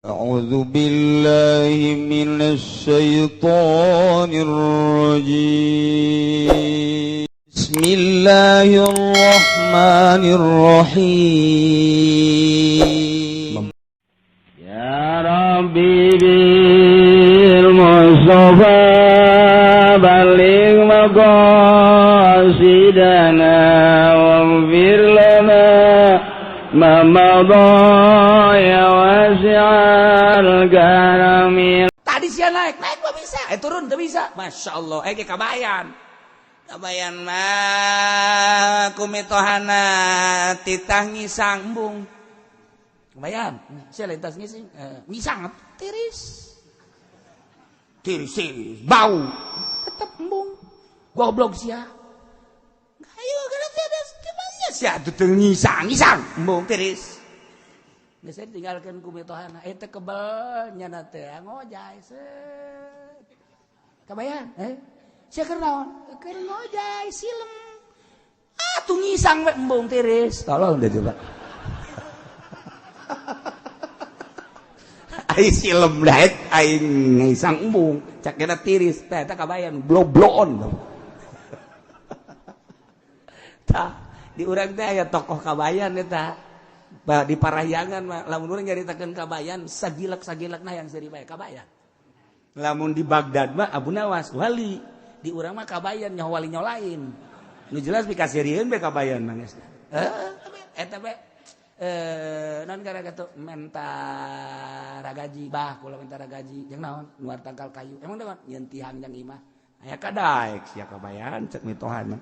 أعوذ بالله من الشيطان الرجيم. بسم الله الرحمن الرحيم. يا ربي بالمصطفى بلغ مقاصدنا واغفر لنا ما مضى يا واسع الكرم. Tadi sia naik, naik mah bisa, eh turun tuh bisa. Masya Allah, eh kabayan. Kabayan mah ku mitohana titah ngisang embung. Kabayan, sia lain tas ngising, ngisang tiris. Tiris, tiris, bau. Tetep embung. Goblok sia. Ayo kana sia sia tuh teu ngisang, ngisang, embung tiris. Geus tinggalkeun ku mitohana, eta kebel nyana teh ngojay set. Kabayan, eh? Sia keur naon? Keur ngojay silem. Ah, tuh ngisang we embung tiris. Tolong deh coba. Ai silem daek aing ngisang embung, cak kena tiris teh eta kabayan blobloon. Tah, di urang teh aya tokoh kabayan eta. Bah, di Parahyangan mah lamun urang nyaritakeun kabayan sagilek-sagilekna yang seuri bae kabayan. Lamun di Baghdad mah Abu Nawas wali, di urang mah kabayan nyaho wali nyaho lain. Nu jelas pikaseurieun bae kabayan mah geus. Eta bae non gara kitu menta ragaji bah kula menta ragaji jeung naon nuar tangkal kayu. Emang naon nyeun tihang jang imah. Aya kadaek sia kabayan cek mitohana.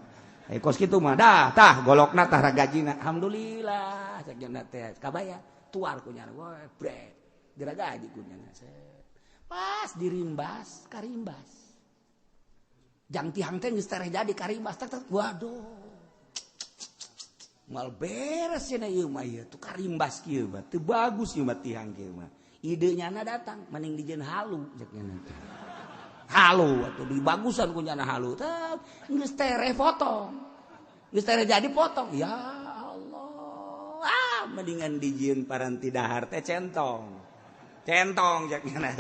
Eh kos kitu mah dah tah golokna tah ragajina. Alhamdulillah cek nya teh kabaya tuar ku nyana we brek diragaji ku nyana. Pas dirimbas karimbas. Jang tihang teh geus tereh jadi karimbas tak tak waduh. Mal beres cenah ieu mah ieu tuh karimbas kieu mah teu bagus ieu mah tihang kieu mah. Ide nyana datang mending dijieun halu cek nyana teh. Halu atuh dibagusan ku nyana halu teh geus tereh potong. Geus tereh jadi potong. Ya Allah. Ah mendingan dijieun paranti dahar teh centong. Centong cek nyana.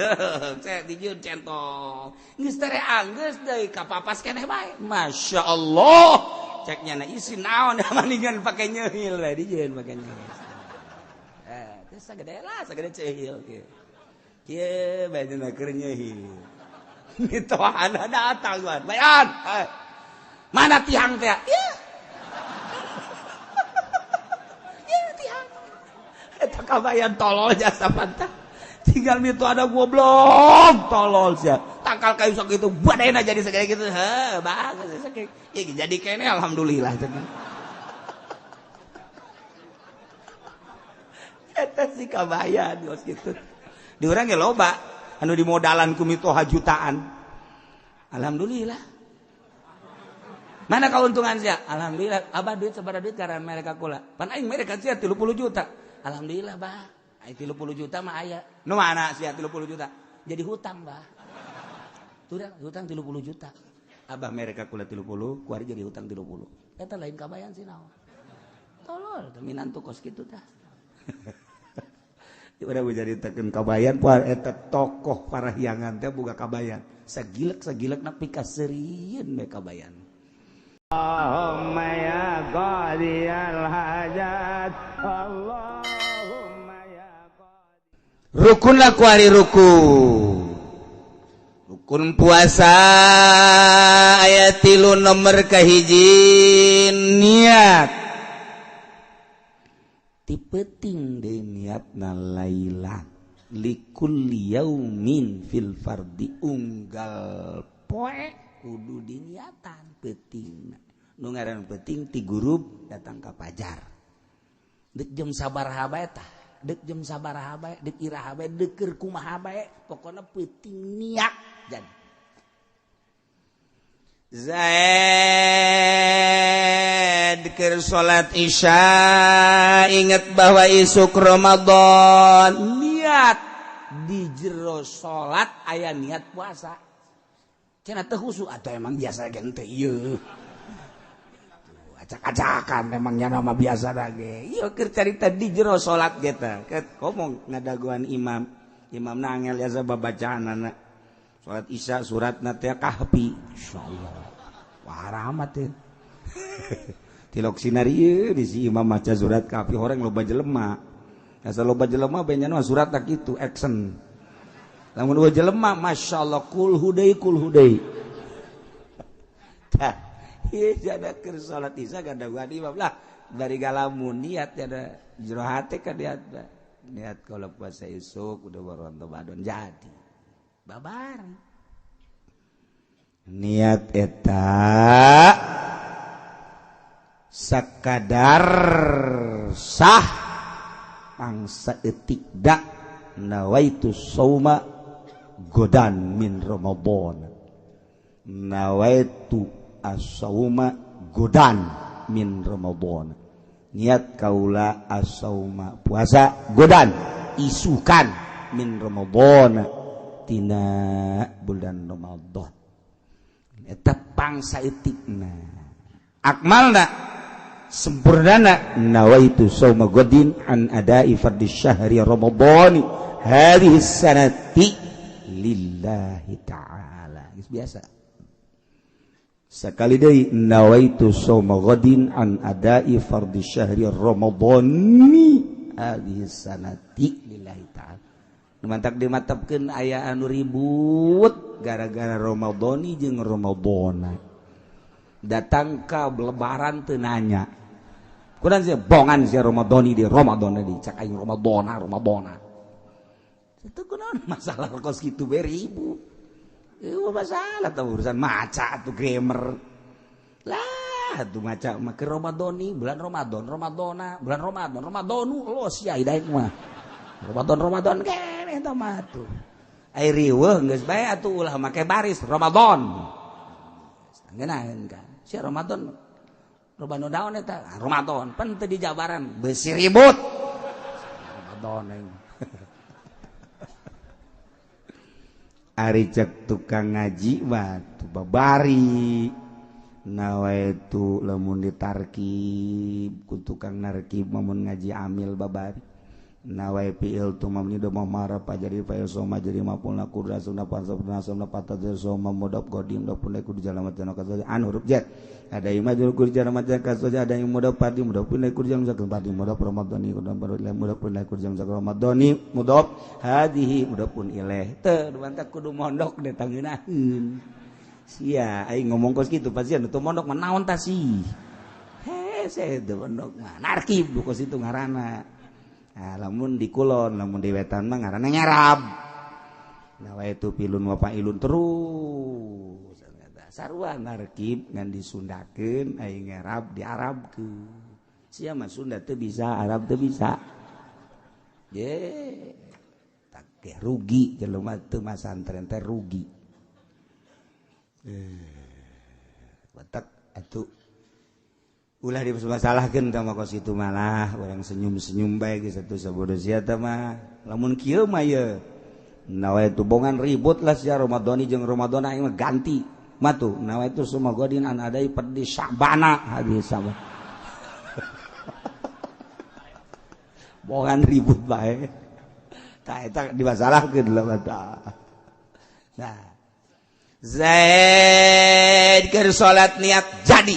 Cek dijieun centong. Geus tereh anggeus deui kapapas keneh bae. Masya Allah. Cek nyana isi naon mendingan pake nyeuhil we dijieun pake nyeuhil. Eh teh sagede lah sagede ceuhil kieu. Kieu bae cenah keur nyeuhil. Mitohana datang tuan. Bayan. Mana tiang teh? Ya. Ya tiang. Eta kabayan tolol jasa pantah. Tinggal mito ada goblok tolol sia. Tangkal kayu sok itu badena jadi segede gitu. Heh, bagus sakitu. Ya jadi kene alhamdulillah. Eta si kabayan geus kitu. Di urang ge loba anu dimodalan ku mitoha jutaan. Alhamdulillah. Mana keuntungan sia? Alhamdulillah. Abah duit sabaraha duit karena mereka kula. Pan aing mereka sia 30 juta. Alhamdulillah, bah. Aing 30 juta mah aya. Nu mana sia 30 juta? Jadi hutang, bah. Tuh hutang 30 juta. Abah mereka kula 30, kuari jadi hutang 30. Eta lain kabayan sih naon. Tolol, teh minantu kos kitu tah. Udah nyaritakeun kabayan poe eta tokoh Parahyangan teh boga kabayan. Sagilek-sagilek na pikaseurieun we kabayan. Allahumma ya qadiyal hajat Allahumma ya qadi. Rukun lah kuari rukun. Rukun puasa ayat 3 nomor kahiji niat. Ti peuting deui niatna lailan likulli yaumin fil fardi unggal poe kudu diniatan peuting. Nu ngaran peuting ti gurub datang ka pajar. Deuk jam sabaraha bae tah, deuk jam sabaraha bae, deuk iraha bae, deuk keur kumaha bae, pokona peuting niat jadi. Zaid keur salat Isya inget bahwa isuk Ramadan niat di jero salat aya niat puasa. Cenah teu khusyuk atau emang biasa ge teh ieu. Acak-acakan emangnya nama biasa lagi. Ieu keur carita di jero salat ge teh. Ngomong ngadaguan imam. Imamna angel jasa babacaanana. Salat Isya suratna teh Kahfi. Insyaallah. Wah rahmat teh. Tilok sinari di si imam maca surat Kahfi horeng loba jelema. Asa loba jelema benyana surat tak kitu action. Lamun dua jelema masyaallah kul hudai kul hudai. Tah, ieu jada keur salat Isya gadaguan imam lah dari galamun niat ada jero hate ka niat. Niat kalau puasa esuk udah baru Ramadan jadi. Babar. Niat eta sakadar sah pangsa etik dak nawaitu sauma godan min Ramadan, nawaitu as-sauma godan min Ramadan, niat kaula as-sauma puasa godan isukan min Ramadan tina bulan Ramadan eta pangsa etikna akmalna sempurnana nawaitu sauma godin an adai fardhi syahri Ramadhani hadhihi sanati lillahi ta'ala. Geus biasa sekali deui nawaitu sauma godin an adai fardhi syahri Ramadhani hadhihi sanati lillahi ta'ala. Mantak dimatepkeun aya anu ribut gara-gara Ramadhani jeung Ramadhana datang ka lebaran teu nanya kurang sih bongan sih Ramadhani di Ramadhani di cak aing Ramadhana Ramadhana itu kunaon masalah kos kitu we ribut ieu masalah tah urusan maca atuh grammar lah atuh maca mah ke Ramadhani bulan Ramadan Ramadhana bulan Ramadan Ramadhanu los sia hidaek mah Ramadan Ramadan keneh eta mah atuh ai riweuh geus bae atuh ulah make baris Ramadan ngeunaheun kan sia Ramadan Ramadan daun eta Ramadan pan teu dijabaran beusi ribut Ramadan aing. Ari cek tukang ngaji mah tuh babari nawaitu lamun ditarkib ku tukang narkib mun ngaji amil babari nawai fi'il tu mamni do mamara pajari fa'il soma jadi mapulna kurasuna pansabna somna patadz soma mudab qadim do punai kudu jalan matan kasoja an huruf jar ada yang majrur kudu jalan matan kasoja ada yang mudab padi mudab punai kudu jalan matan padi mudab ramadhani kudu mudab punai kudu jalan ramadhani mudab hadihi mudab pun ilaih teu mantak kudu mondok deh tangeunaheun sia aing ngomong kos kitu pasti anu teu mondok mah naon tah sih hese teu mondok mah narkib kos itu ngaranna. Nah, lamun di kulon, lamun di wetan mah ngaranna nyarab. Nah, itu pilun wa fa'ilun terus. Sarua narkib ngan disundakeun aing ngarab diarabkeun. Sia mah Sunda teu bisa, Arab teu bisa. Ye, tak rugi jelema teu masantren teh rugi. Batak atuh ulah dimasalahkeun tah mah kos kitu malah urang senyum-senyum bae geus atuh sabodo sia teh mah lamun kieu mah ye nawaitu bongan ribut lah sia Ramadhani jeung Ramadhana aing mah ganti matuh nawaitu sumagodin an adai perdi Sya'bana hadis sama bongan ribut bae tah eta dimasalahkeun lah tah. Nah Zaid keur salat niat jadi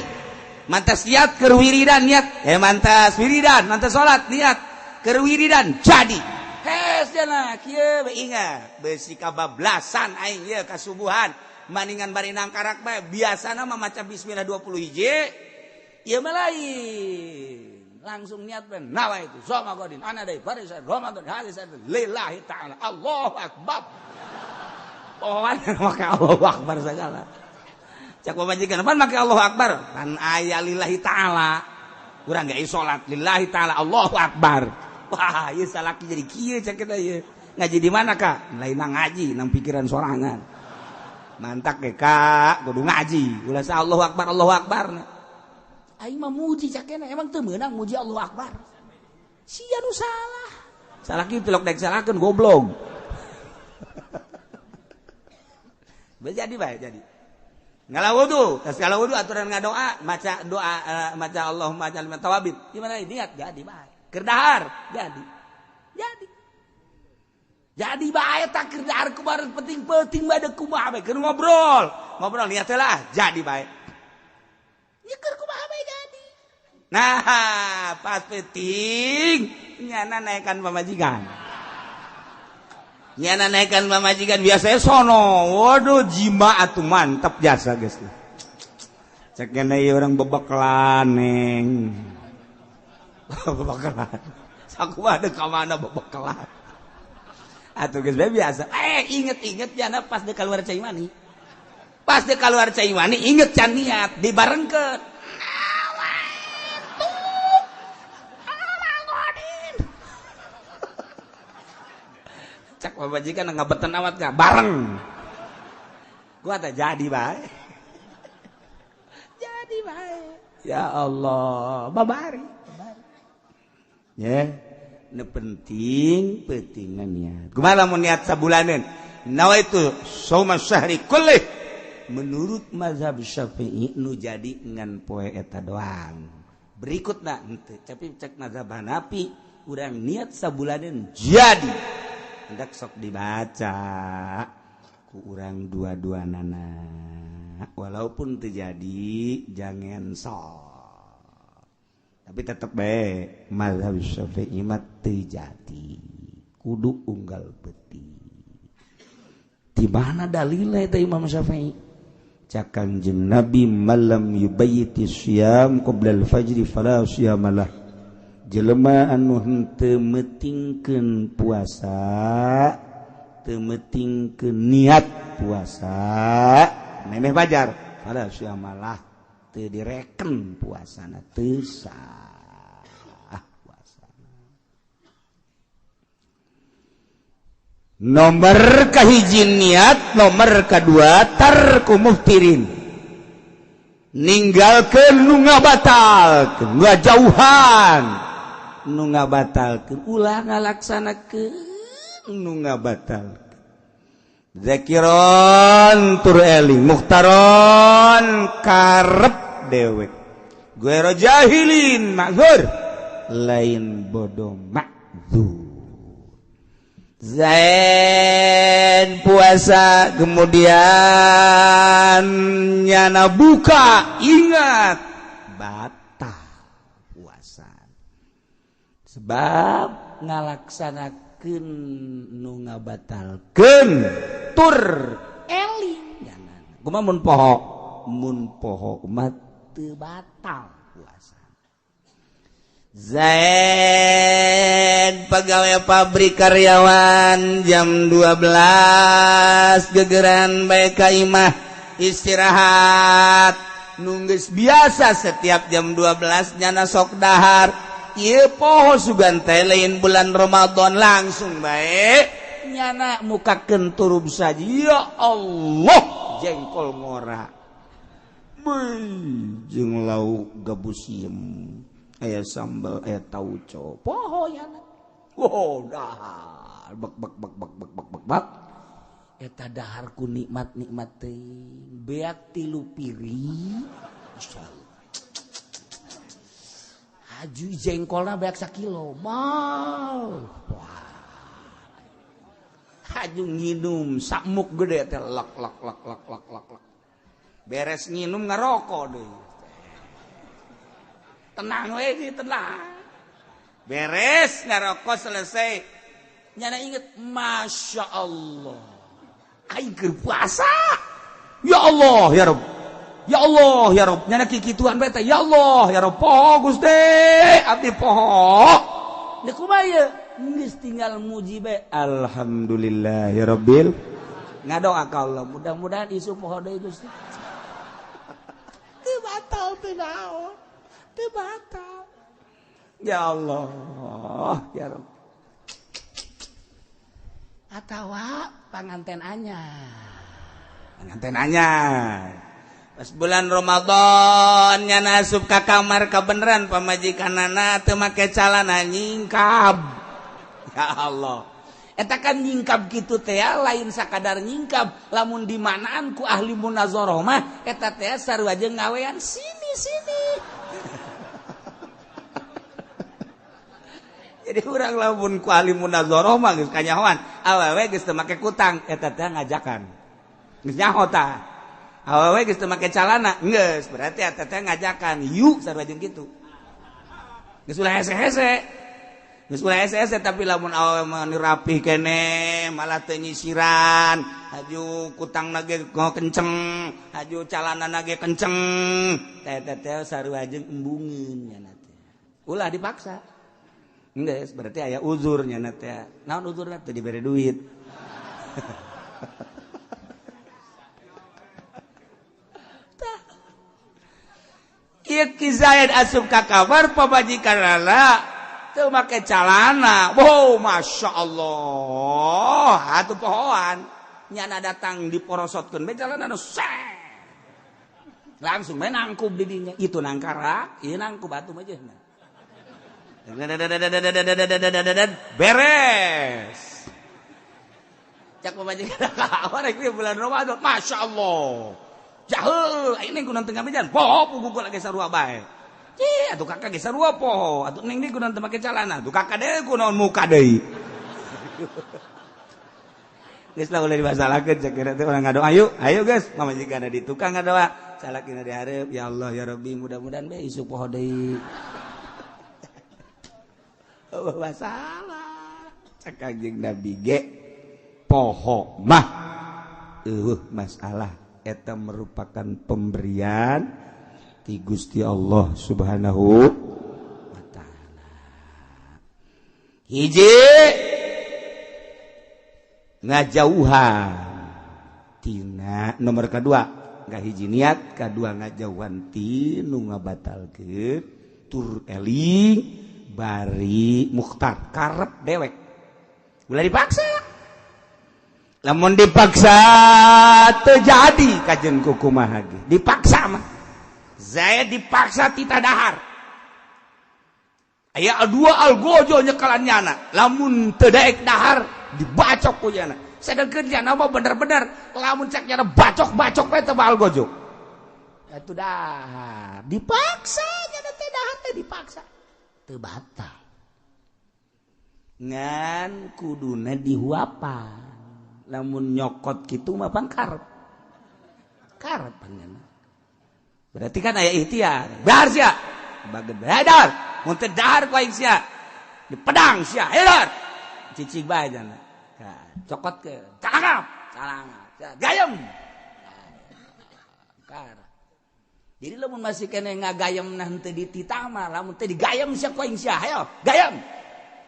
mantas niat keur wiridan niat mantas wiridan mantas salat niat keur wiridan jadi hes jana kieu we ingat beusi kabablasan aing ieu kasubuhan maningan bari nangkarak bae biasana mah maca bismillah 20 hiji ieu mah lain langsung niat bae nawaitu soma godin ana deui baris Ramadan hadis lillahi ta'ala Allahu akbar pohoan make Allahu akbar segala cak pamajikan pan make Allahu akbar pan aya lillahi ta'ala urang ge salat lillahi ta'ala Allahu akbar. Wah ieu salaki jadi kieu cak kita ieu ngaji di mana Kak lain ngaji nang pikiran sorangan mantak ge Kak kudu ngaji ulah sa Allahu akbar Allahu akbar aing mah muji cak kena emang teu meunang muji Allahu akbar sia nu salah salaki tilok daek salahkeun goblok. Jadi bae jadi ngala wudu, tas ngala wudu aturan ngadoa, maca doa maca Allahumma ja'alna minat tawabin. Gimana niat jadi bae. Keur dahar jadi. Jadi. Jadi bae tak keur dahar kumaha penting-penting bae deuk kumaha bae keur ngobrol. Ngobrol niat lah jadi bae. Nya keur kumaha bae jadi. Nah, pas penting nyana naekan pamajikan. Nyana naekan pamajikan biasanya sono. Waduh jima atuh mantap jasa geus. Cek ieu orang bebekelan neng. Bebekelan. Sakumaha deuk ka mana bebekelan. Atuh geus bae biasa. Inget-inget jana pas deuk keluar cai mani. Pas deuk keluar cai mani inget can niat dibarengkeun. Cak pamajikan ngabeten awat gak bareng. Gua tak jadi bae. Jadi bae. Ya Allah, babari. Ya, nu penting pentingan niat. Kumaha lamun niat sabulaneun? Nawaitu shauma syahri kullih. Menurut mazhab Syafi'i nu jadi ngan poe eta doang. Berikutna henteu, tapi cek mazhab Hanafi urang niat sabulaneun jadi. Hendak sok dibaca ku urang dua-dua nana walaupun terjadi jangan sok tapi tetep bae mazhab Syafi'i mah teu jadi kudu unggal beti. Di mana dalilna eta Imam Syafi'i? Cak Kanjeng Nabi malam yubayyiti syiyam qabla al-fajri fala siyamalah. Jelema anu henteu meutingkeun puasa, teu meutingkeun niat puasa, memeh fajar, fala siyamalah, teu direken puasana, teu sah puasana. Nomor kahiji niat, nomor kadua tarku muftirin. Ninggalkeun nu ngabatalkeun, ngajauhan. Nu ngabatalkeun ulah ngalaksanakeun nu ngabatalkeun. Zakiron tur eling mukhtaron karep dewek. Guero jahilin ma'dzur lain bodoh ma'dzur. Zain puasa kemudian nyana buka ingat batal puasa. Sebab ngalaksanakeun nu ngabatalkeun tur eling nyanana. Kumaha mun poho? Mun poho mah teu batal puasa. Zain pegawai pabrik karyawan jam 12 gegeran bae ka imah istirahat. Nunggus biasa setiap jam 12 nyana sok dahar. Ieu poho sugan teh lain bulan Ramadan langsung bae nyana mukakeun turub saji. Ya Allah jengkol ngora. Beuh jeung lauk gabusiem aya sambal aya tauco poho nyana. Wow dahar bek bek bek bek bek bek bek bek eta dahar ku nikmat-nikmat teuing beak 3 piring insyaallah. Aju jengkolna beak sakilo mal. Wah. Aju nginum sakmuk gede teh lak lak lak lak lak lak lak. Beres nginum ngarokok deui. Tenang we ini tenang. Beres ngarokok selesai. Nyana inget Masya Allah. Aing keur puasa. Ya Allah ya Rabb. Ya Allah ya Rabb, nyana kikituan bae teh. Ya Allah ya Rabb, poho Gusti, abdi poho. Deuk kumaha ieu? Geus tinggal muji bae. Alhamdulillah ya Rabbil. Ngadoa ka Allah, mudah-mudahan isu poho deui Gusti. Teu batal teu naon. Teu batal. Ya Allah ya Rabb. Atawa panganten anyar. Panganten anyar. Pas bulan Ramadan nyana asup ka kamar kabeneran pamajikanana teu make calana nyingkab. Ya Allah. Eta kan nyingkab kitu teh lain sakadar nyingkab, lamun dimanaan ku ahli munazarah mah eta teh sarua jeung ngawean sini sini. Jadi urang lamun ku ahli munazarah mah geus kanyahoan, awewe geus teu make kutang eta teh ngajakan. Geus nyaho tah. Awewe geus teu make calana, geus berarti eta teh ngajakan, yuk sarua jeung kitu. Geus ulah hese-hese. Geus ulah hese-hese tapi lamun awewe mah rapih keneh, malah teu nyisiran, haju kutangna ge kenceng, haju calanana ge kenceng, eta teh sarua jeung embungeun nya teh. Ulah dipaksa. Geus berarti aya uzurnya na teh. Naon uzurna teh dibere duit. Tah. Ieu Ki Zaid asup ka kamar pamajikanana teu make calana. Wow, Masya Allah. Atuh pohoan. Nyana datang diporosotkeun bae calana nu langsung bae nangkub di dinya. Itu nangkarak, ieu nangkub atuh mah jeung. Beres. Cak pamajikan ka rek bulan Ramadan, Masya Allah. Jahul, ini kunan tengah mejan. Poho pugu lagi sarua bae. Cih, atuh kakak ge sarua poho. Atuh ning di kunan teu make calana. Atuh kakak deui kunaon muka deui. Geus lah ulah dimasalahkeun cek kira teh urang ngadoa ayo, ayo geus pamajikan di tukang ngadoa. Salakina di hareup, ya Allah ya Rabbi mudah-mudahan bae isuk poho deui. Masalah cek Kanjeng Nabi ge poho mah eueuh masalah eta merupakan pemberian ti Gusti Allah Subhanahu wa taala. Hiji ngajauhan tina nomor kedua ngahiji niat kadua ngajauhan ti nu ngabatalkeun tur eling bari mukhtar karep dewek ulah dipaksa lamun dipaksa terjadi kajen kukumaha ge dipaksa mah Zaid dipaksa tita dahar aya dua algojo nyekalan nyana lamun teu daek dahar dibacok ku nyana sedengkeun nyana mah bener-bener lamun cek nyana bacok-bacok we teh algojo atuh dahar dipaksa nyana teh dahar teh dipaksa teu batal ngan kuduna dihuapan lamun nyokot kitu mah pangkarep karep panjenengan berarti kan aya ikhtiar dahar sia bageun dahar mun teu dahar ku aing sia di pedang sia hayo cicing bae jana cokot ke calangap calangap gayem kar. Jadi lamun masih kene ngagayem nah henteu dititah mah lamun teu digayem sia ku aing sia hayo gayem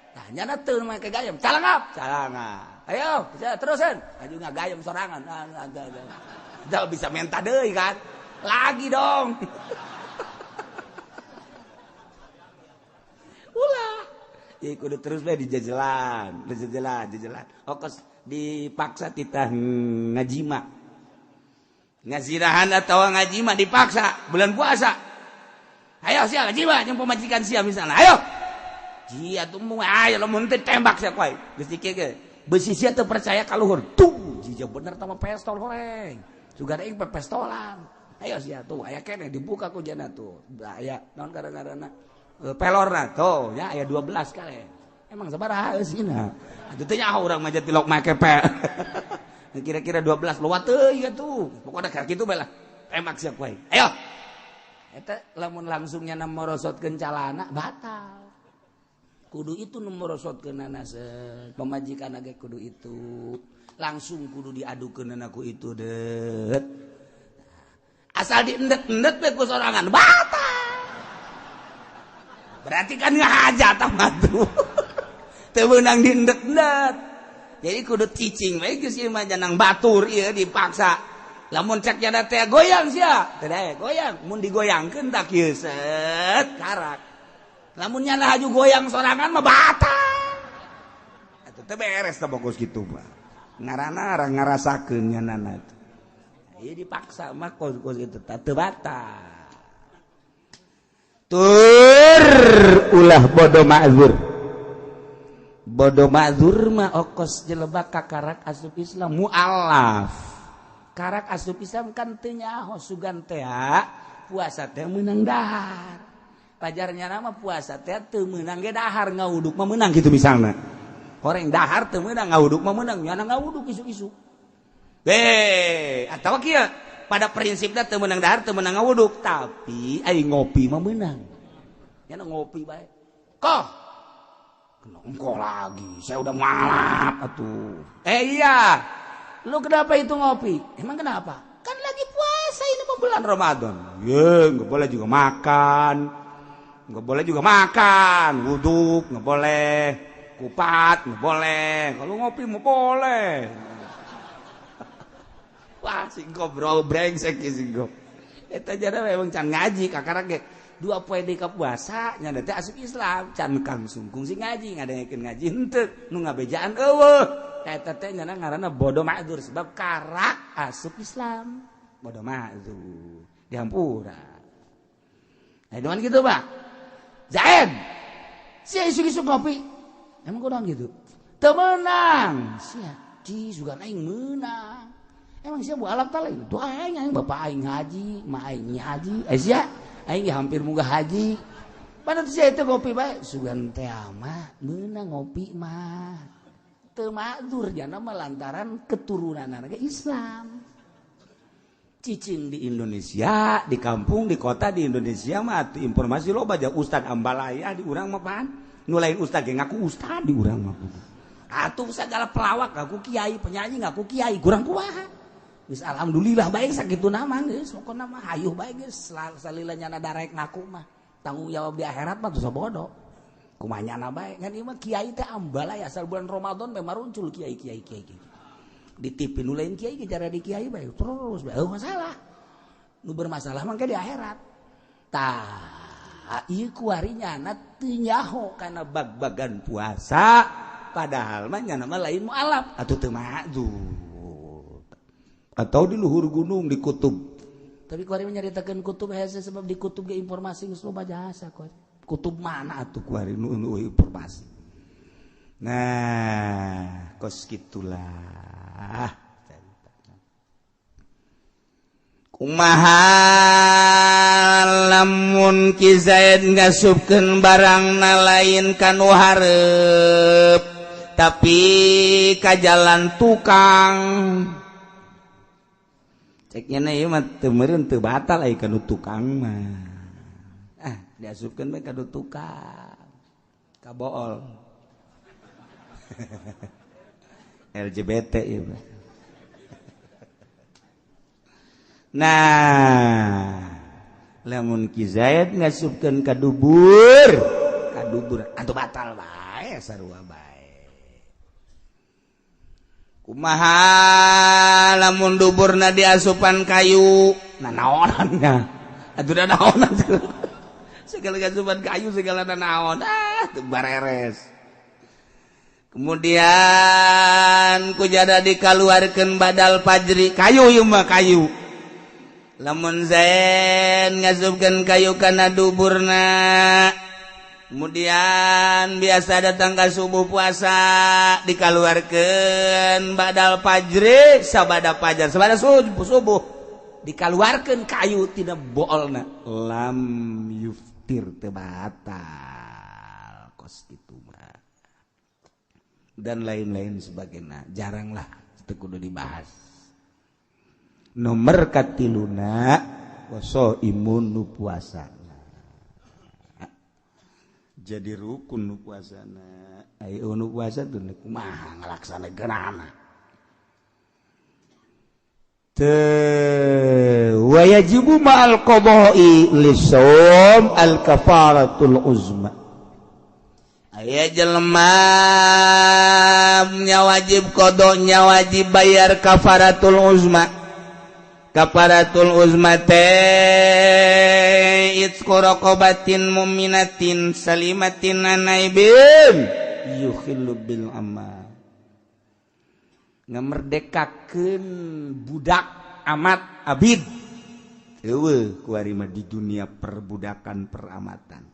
tah nyana teu make gayem calangap calangap ayo bisa terusan aju ngagayem sorangan teu bisa menta deui kan lagi dong. Ulah ya kudu terus bae dijajalan dijajalan jajalan okos dipaksa titah ngajima ngazirahan atau ngajima dipaksa bulan puasa ayo sia ngajima jeung pamajikan sia misalnya ayo jia tuh ayo lamun teu tembak sia koe geus dikieu ge beusi sia teu percaya ka luhur tuh jija bener tah mah pestol horeng sugan aing pestolan ayo sia tuh aya keneh dibuka ku jana tuh aya naon ngaranna pelorna tuh nya aya 12 kali emang sabaraha eusina atuh teh nyaho urang mah tilok make pe kira-kira 12 lewat teuing atuh pokona ka kitu bae lah tembak sia koe ayo eta lamun langsung nya morosotkeun calana batal kudu itu nu morosotkeunana pamajikan ge kudu itu langsung kudu diadukeunana ku itu deut asal diendet-endet we ku sorangan batal berarti kan ngahaja tah mah tuh teu meunang diendet-endet. Jadi kudu cicing we geus ieu mah janang batur ieu dipaksa. Lamun cek jana teh goyang sia, teh daek goyang, mun digoyangkeun tak kieu set karak. Lamun nyana haju goyang sorangan mah batal. Atuh teh beres teh bokus kitu mah. Ngaranna ngarasakeun nyanana teh. Ieu dipaksa mah kos-kos kitu teh teu batal. Tur ulah bodoh ma'zur. Bodoh ma'zur mah okos jelebak kakarak asup Islam mu'alaf. Karak asup Islam kan teu nyaho sugan teh puasa teh meunang dahar. Pajarnya nama puasa teh teu meunang ge dahar ngawuduk mah meunang gitu misalna. Horeng dahar teu meunang ngawuduk mah meunang, nyana ngawuduk isuk-isuk. Atau kieu pada prinsipnya teu meunang dahar teu meunang ngawuduk, tapi ai ngopi mah meunang. Nyana ngopi bae. Koh. Engko lagi, saya udah malap atuh. Iya. Lu kenapa itu ngopi? Emang kenapa? Kan lagi puasa ini mau bulan Ramadan. Ye, nggak boleh juga makan. Nggak boleh juga makan, wuduk nggak boleh, kupat nggak boleh. Kalau ngopi mau boleh. Wah, singko bro brengsek singko. Eta jada memang can ngaji kakara ge. 2 poe deui ka puasa nya teh asup Islam, can kang sungkung sing ngaji, ngadengekeun ngaji henteu, nu ngabejaan eueuh. Eta teh nyana ngaranna bodoh ma'dzur sebab karak asup Islam. Bodoh ma'dzur, dihampura. Nah, dengan gitu, Pak. Zaid. Sia isuk-isuk ngopi. Emang kurang gitu. Teu meunang. Sia di sugan aing meunang. Emang sia bualap ta lain. Tuh aing aing bapak aing haji, ma aing haji. Eh sia aing hampir munggah haji. Padahal sia itu ngopi bae sugan teh mah meunang ngopi mah. Teu ma'dzur jana mah lantaran keturunan ge Islam. Cicing di Indonesia, di kampung, di kota di Indonesia mah atuh informasi loba aja ustad ambalaya di urang mah pan. Nu lain ustad ge ngaku ustad di urang mah. Atuh segala pelawak ngaku kiai, penyanyi ngaku kiai, kurang kumaha. Geus alhamdulillah bae sakituna mah geus pokona mah hayuh bae geus salila nyana darek ngaku mah. Tanggung jawab di akhirat mah teu bodoh. Kumaha nyana bae ngan ieu mah kiai teh ambalaya asal bulan Ramadan bae maruncul kiai kiai kiai. Di TV nu lain kiai ge cara di kiai bae terus bae masalah. Nu bermasalah mah di akhirat. Tah ieu kuari nyana teu nyaho kana bag-bagan puasa padahal mah nyana mah lain mualaf atuh teu ma'dzur. Atau di luhur gunung di kutub. Tapi kuari nyaritakeun kutub hese sebab di kutub ge informasi geus loba jasa kuari. Kutub mana atuh kuari nu informasi. Nah, kos gitulah. Kumaha lamun Ki Zaid ngasupkeun barangna lain ka nu hareup tapi ka jalan tukang. Ceknya ieu mah teu meureun teu batal ai ka nu tukang mah. Ah, diasupkeun bae ka nu tukang. Ka bool. LGBT ieu mah. Nah, lamun Ki Zaid ngasupkeun ka dubur atuh batal bae sarua bae. Kumaha lamun duburna diasupan kayu, nanaonan atuh da naonan segala asupan kayu segala nanaon ah teu bareres. Kemudian kujada dikaluarkeun badal fajri kayu ieu mah kayu. Lamun Zaid ngasupkeun kayu kana duburna, kemudian biasa datang ka subuh puasa dikaluarkeun badal fajri sabada fajar sabada subuh dikaluarkeun kayu tina boolna lam yuftir teu batal kos kitu mah dan lain-lain sebagainya jaranglah teu kudu dibahas. Nomor katiluna waso imun nu puasana jadi rukun nu puasana ayo nu puasa tuh kumaha ngalaksanakeunana teu wajibu ma'al qada'i lisawm al kafaratul uzma. Aya jelema nya wajib qada nya wajib bayar kafaratul uzma. Kafaratul uzma teh itqu raqabatin mu'minatin salimatin anaibin yukhillu bil amal ngamerdekakeun budak amat abid eueuh kuari mah di dunia perbudakan peramatan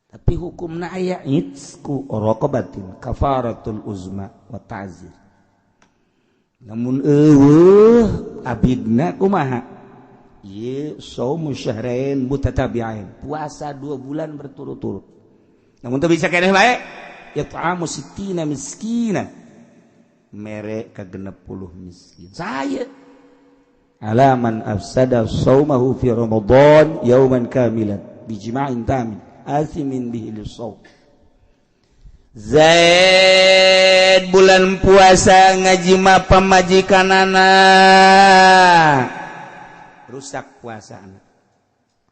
tapi hukumna aya itqu raqabatin kafaratul uzma wa ta'zir. Namun eueuh abidna kumaha Ieu saumu syahrain mutatabi'ain, puasa 2 bulan berturut-turut. Namun teu bisa keneh bae, it'amu sittina miskina, mere ka 60 miskin. Saya ala man afsada saumahu fi Ramadan yauman kamilan bijima'in tamin asimin bihi lis-saum. Zaid bulan puasa ngajima pamajikanana rusak puasa.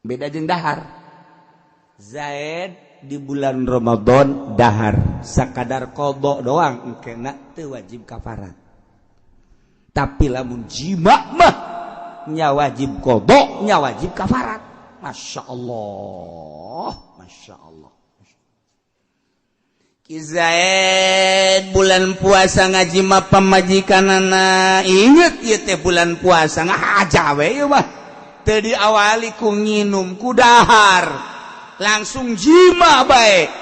Beda jeung dahar. Zaid di bulan Ramadan dahar sakadar qada doang engkena teu wajib kafarat. Tapi lamun jima mah nya wajib qada, nya wajib kafarat. Masya Allah, Masya Allah. Zaid bulan puasa ngajima pamajikanana, inget ieu teh bulan puasa ngahaja we ieu mah. Teu diawali ku nginum ku dahar, langsung jima bae.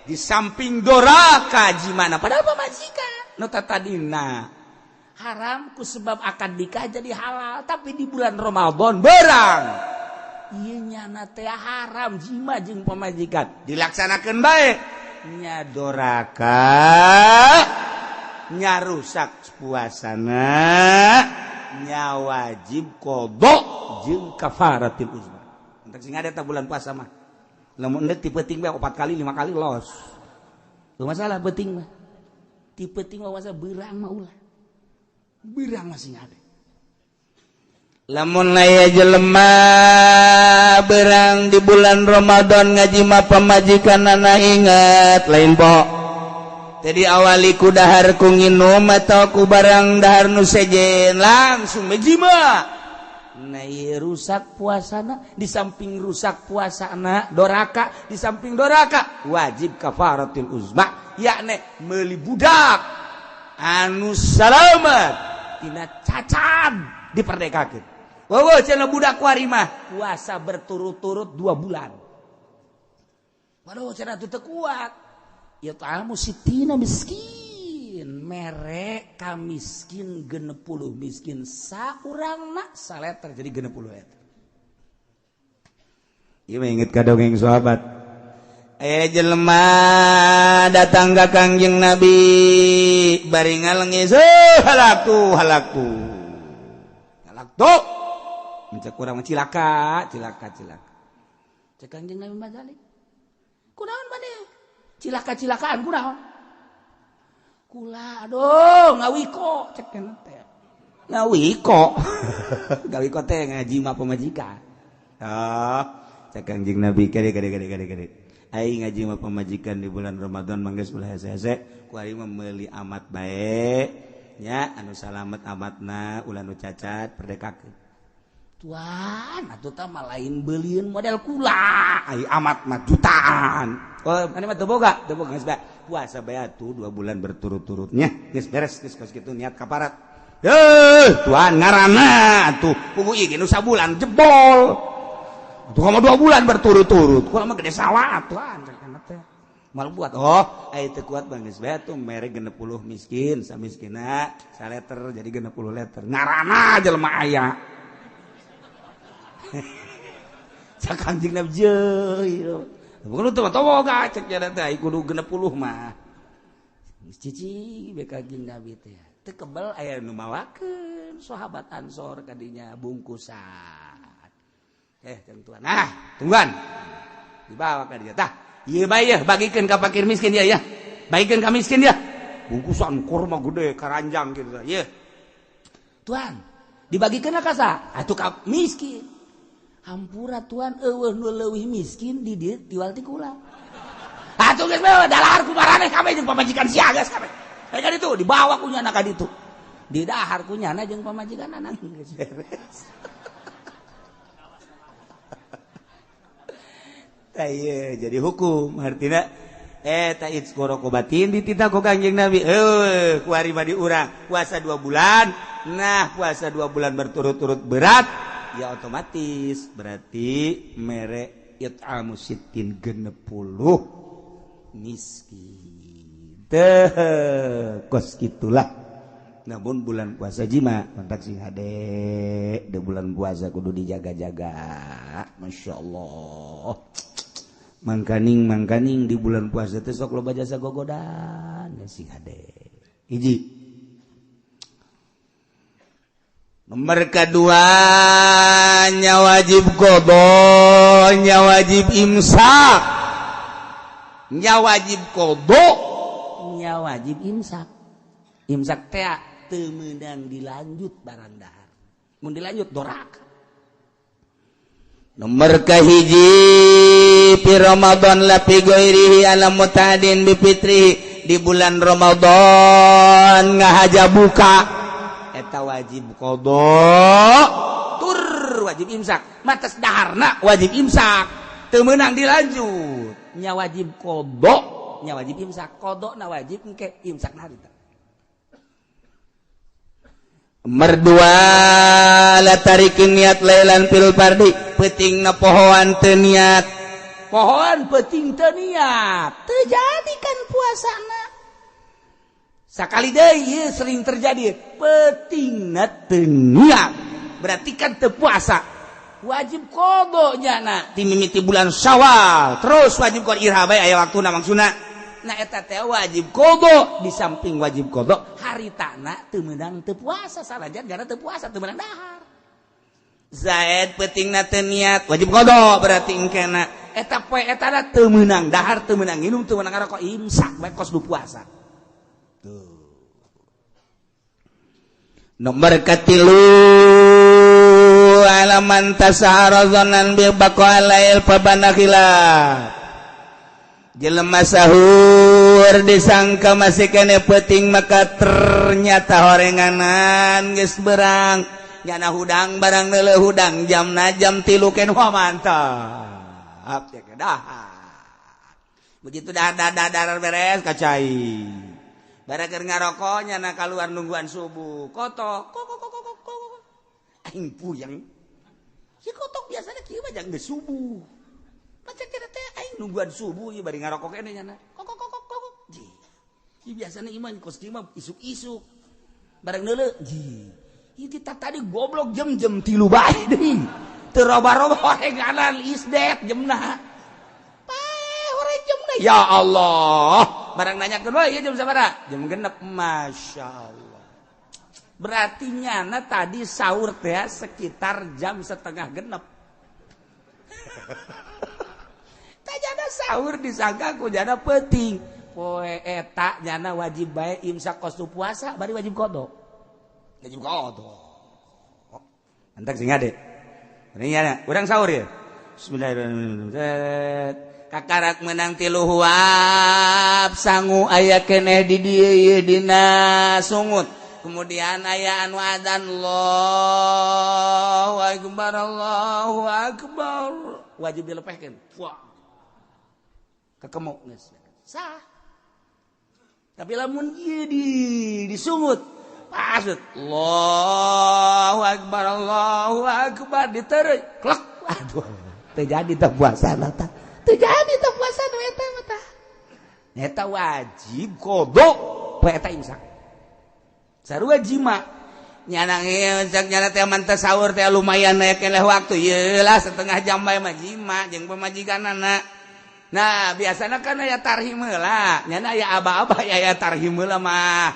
Di samping doraka jimana padahal pamajikan nu tadina haram ku sebab akad nikah jadi halal, tapi di bulan Ramadan berang ieu nyana teh haram jima jeung pamajikan dilaksanakeun bae. Nya doraka nya rusak puasana, nya wajib qada jeung kafaratil uzma. Entek sing ada bulan puasa mah lamun endek ti peuting bae 4 kali 5 kali los. Teu masalah peuting mah. Ti peuting mah masa beurang mah ulah. Beurang mah sing ada. Lamun aya jelema berang di bulan Ramadan ngajima pamajikanana ingat lain po. Tadi awali ku dahar ku nginum atau ku barang dahar nu sejen langsung ngajima. Nah ieu rusak puasana, di samping rusak puasana doraka, di samping doraka wajib kafaratul uzma, yakni meuli budak anu salamat tina cacat diperdekakeun. Wowo cenah budak kuari mah puasa berturut-turut 2 bulan. Waduh cenah teu kuat. Ya ta'amu sitina miskin, mere ka miskin 60 miskin saurangna saleter jadi 60 liter. Ieu mah inget ka dongeng sahabat. Aya jelema datang ka Kangjeng Nabi bari ngalengis, halaktu halaktu. Halaktu. Mencek kurang cilaka, cilaka, cilaka. Cek Kangjeng Nabi Mazalik. Kunaon maneh? Cilaka-cilakaan kunaon? Kula aduh ngawiko cek teh. Ngawiko. Ngawiko teh ngaji mah pamajikan. Oh, cek Kangjeng Nabi kade kade kade kade kade. Aing ngaji mah pamajikan di bulan Ramadan mangges ulah hese-hese, ku aing mah meuli amat bae nya anu salamet amatna ulah nu cacat perdekakeun. Tuan, atuh tah mah lain beulieun model kula, ai amat mah jutaan. Oh, maneh mah teu boga geus bae. Puasa bae atuh 2 bulan berturut-turutnya. Geus beres geus kos kitu niat kaparat. Heuh, tuan ngaranna atuh pugu ieu ge nu sabulan jebol. Atuh mah 2 bulan berturut-turut. Kula mah gede sawah tuan cenah teh. Mal buat oh, ai teu kuat mah geus bae atuh mere 60 miskin, samiskina saleter jadi 60 liter. Ngaranna jelema aya. Cak Kangjeng Nabi jeuh. Bukan teu boga cek nya teh kudu 60 mah. Cici be Kangjeng Nabi teh. Teu kebel aya nu mawakeun sahabat Ansor kadinya bungkusan. Tentuan. Nah, tungguan. Dibawa ka dieu tah. Ieu bae yeuh bagikeun ka fakir miskin ya ya. Bagikeun ka miskin ya. Bungkusan kurma gede karanjang gitu yeuh. Tuan, dibagikeun ka saha? Atuh ka miskin. Hampura tuan eueuh nu leuwih miskin di dieu tiwal ti kula. Atuh geus bae dalahar ku maraneh kabeh jeung pamajikan sia geus kabeh. Ka ditu dibawa ku nyana ka ditu. Di dahar ku nyana jeung pamajikanana geus beres. Tah ieu jadi hukum artina eta itzqorokobatin dititah ku Kangjeng Nabi. Heuh, kuari mah di urang puasa 2 bulan. Nah, puasa 2 bulan berturut-turut berat ya otomatis berarti mere it'amu sittin 60 miskin. Teh kos gitulah. Namun bulan puasa jima kontak sing hade di bulan puasa kudu dijaga-jaga. Masya Allah. Mangkaning mangkaning di bulan puasa teh sok loba jasa gogodan sing hade. Hiji. Nomor kedua nya wajib qadha, nya wajib imsak. Nya wajib qadha, nya wajib imsak. Imsak teh teu meunang dilanjut barang dahar. Mun dilanjut doraka. Nomor kahiji fi Ramadan la fi ghairihi ala mutadin bi fitrihi, di bulan Ramadan ngahaja buka eta wajib qadha tur wajib imsak. Matas daharna wajib imsak, teu meunang dilanjut. Nya wajib qadha, nya wajib imsak. Qadha na wajib engke imsak na harita. Merdua la tarikin niat lailan fil fardi, peuting na pohoan teu niat. Pohoan peuting teu niat, teu jadi kan puasana. Sakali deui ieu sering terjadi, peutingna teu niat. Berarti kan teu puasa. Wajib qadha nya na ti mimiti bulan Syawal, terus wajib qadha iraha bae aya waktuna maksudna. Nah eta teh wajib qadha, di samping wajib qadha haritana teu meunang teu puasa sanajan gara teu puasa teu meunang dahar. Zaid peutingna teu niat wajib qadha berarti engkena eta poe eta teu meunang dahar teu meunang nginum teu meunang ngarokok imsak bae kos du puasa. Tuh. Nomor katilu alaman tasahara dzanan bi baqa lail fabana khilaf. Jelema sahur disangka masih kene peuting maka ternyata horenganan geus berang nyana hudang barang neuleuh hudang jamna jam 3 ken wah mantap ya dahar. Begitu dahar dahar beres kacai barang keur ngarokok nyana kaluar nungguan subuh kotok kok kok kok kok kok aing puyeng si kotok biasanya kieu mah jang geus subuh. Pacak kira teh aing nungguan subuh ieu bari ngarokok keneh nyana. Kok kok kok kok. Ji. Ieu biasana ieu mah kos kieu mah isuk-isuk. Bareng neuleuh, ji. Ieu tadi goblok jam-jam 3 bae deui. Teu roba-roba horenganan isdet jamna. Pae horeng jamna. Ya Allah. Barang nanyakeun we ieu jam sabaraha? Jam 6. Masya Allah. Berarti nyana tadi sahur teh sekitar jam 5:30. Jana sahur disangka ku jana peuting. Poe eta jana wajib bae imsak kos puasa bari wajib qadha. Wajib qadha. Antak sing ade. Ini nyana urang sahur ya. Bismillahirrahmanirrahim. Kakarak menang 3 huap sangu aya keneh di dieu ieu dina sungut. Kemudian aya anu adzan Allahu akbar Allahu akbar. Wajib dilepehkeun. Wah. Kekemuk geus sah. Tapi lamun ieu di disungut pasut Allahu akbar Allahu akbar diteureuy klek aduh teu jadi teh puasana tah teu jadi teh puasana eta mah tah eta wajib qadha poe eta imsak sarua jima nyana imsak nyana teh manteh sahur teh lumayan aya keneh waktu ieu lah setengah jam bae mah jima jeung pamajikanana. Nah biasanya kan aya tarhim heula nyana aya aba-aba aya tarhim heula mah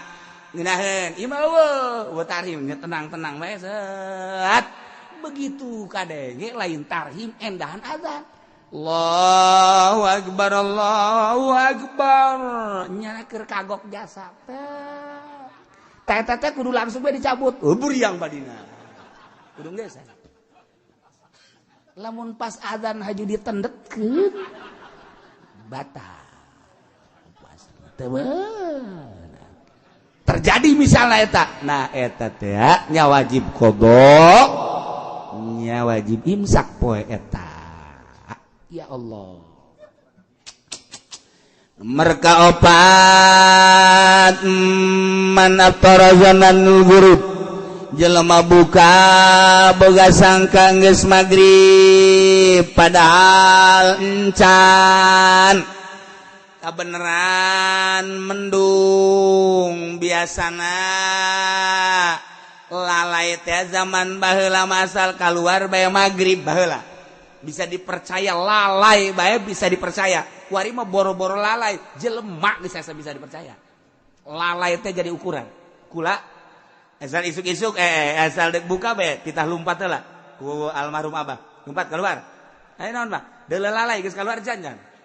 ngeunaheun ieu mah eueuh tarhim nya tenang-tenang bae set begitu kadenge lain tarhim endahan azan Allahu akbar Allahu akbar nyana keur kagok jasa teh teh teh kudu langsung bae dicabut buriang badina kudu geus lamun pas azan haju ditendetkeun batal puasa terjadi misalnya eta nah eta teh nya wajib qadha nya wajib imsak poe eta. Ya Allah. Mereka opat man aftara zananul ghurub jelema buka boga sangka geus magrib padahal encan. Kabeneran mendung biasana lalai teh zaman baheula masal keluar bae magrib baheula. Bisa dipercaya lalai bae bisa dipercaya. Kuari mah boro-boro lalai, jelema bisa bisa dipercaya. Lalai teh jadi ukuran. Kula asal isuk-isuk asal dek buka bae titah lumpat heula ku almarhum abah. Lumpat keluar. Ayo naon bah? Deuleu lalai geus keluar jangan.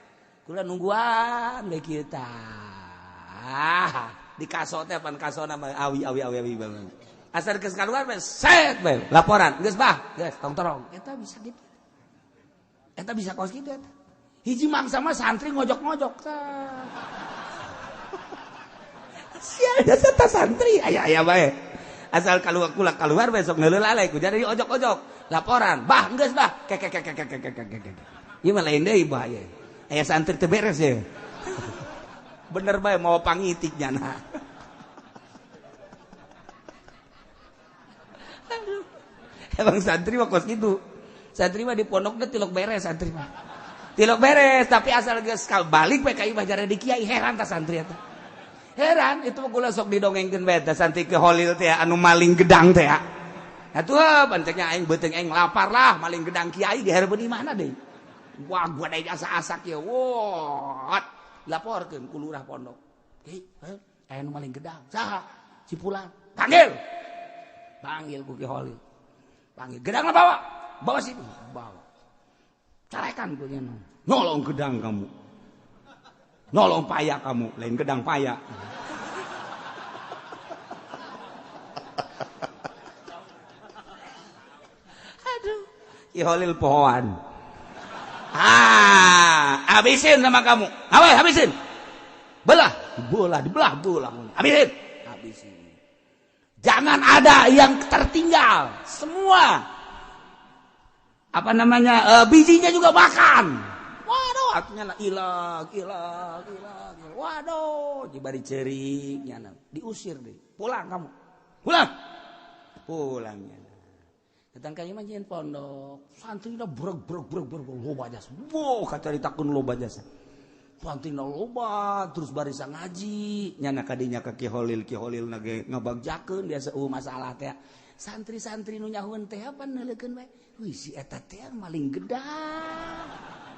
Kula nungguan bae kieu tah. Di kaso teh pan kasona mah awi awi awi awi banget. Asal geus keluar bae set bae laporan geus bah, geus tong torong. Eta bisa gitu. Eta bisa kos kitu eta. Hiji mangsa mah santri ngojok-ngojok tah. Sia dasar ta santri aya aya bae. Asal keluar kula keluar besok ngeuleuh lalai ku jadi ojok-ojok. Laporan, bah geus bah. Kek kek kek kek kek kek. Ieu mah lain deui bahaya. Aya santri teu beres ya. Bener bae mau pangitik nyana. Aduh. Emang santri mah kos kitu. Santri mah di pondok teh tilok beres santri mah. Tilok beres tapi asal geus balik bae ka imah jare di kiai heran ta santri eta. Heran itu mah kula sok didongengkeun bae ta santri ke Holil teh anu maling gedang teh. Atuh panceknya aing beuteung aing lapar lah maling gedang kiai di hareupeun imahna deui. Wah gua deui asa-asak ieu. Wah, laporkeun ku lurah pondok. Hei, aya nu maling gedang. Saha? Si Fulan. Panggil. Panggil ku Ki Holil. Panggil gedangna bawa. Bawa sini. Bawa. Carekan ku nya. Nolong gedang kamu. Nolong paya kamu, lain gedang paya. Aduh, Ki Holil pohoan. Ah, habisin sama kamu. Awas, habisin. Belah, belah, dibelah, belah. Habisin. Habisin. Jangan ada yang tertinggal. Semua. Apa namanya? Bijinya juga makan. Waduh, artinya lah ilang, ilang, ilang. Waduh, dibari cerik nyana. Diusir deh. Pulang kamu. Pulang. Pulangnya. Datang ka imah nyieun pondok. Santrina breg breg breg breg loba jasa. Wow, kacaritakeun loba jasa. Santrina loba terus barisa ngaji. Nyana kadinya ka Ki Holil, Ki Holil na ge ngabagjakeun biasa masalah teh. Santri-santri nu nyahueun teh apa neuleukeun bae. Wih, si eta teh maling gedang.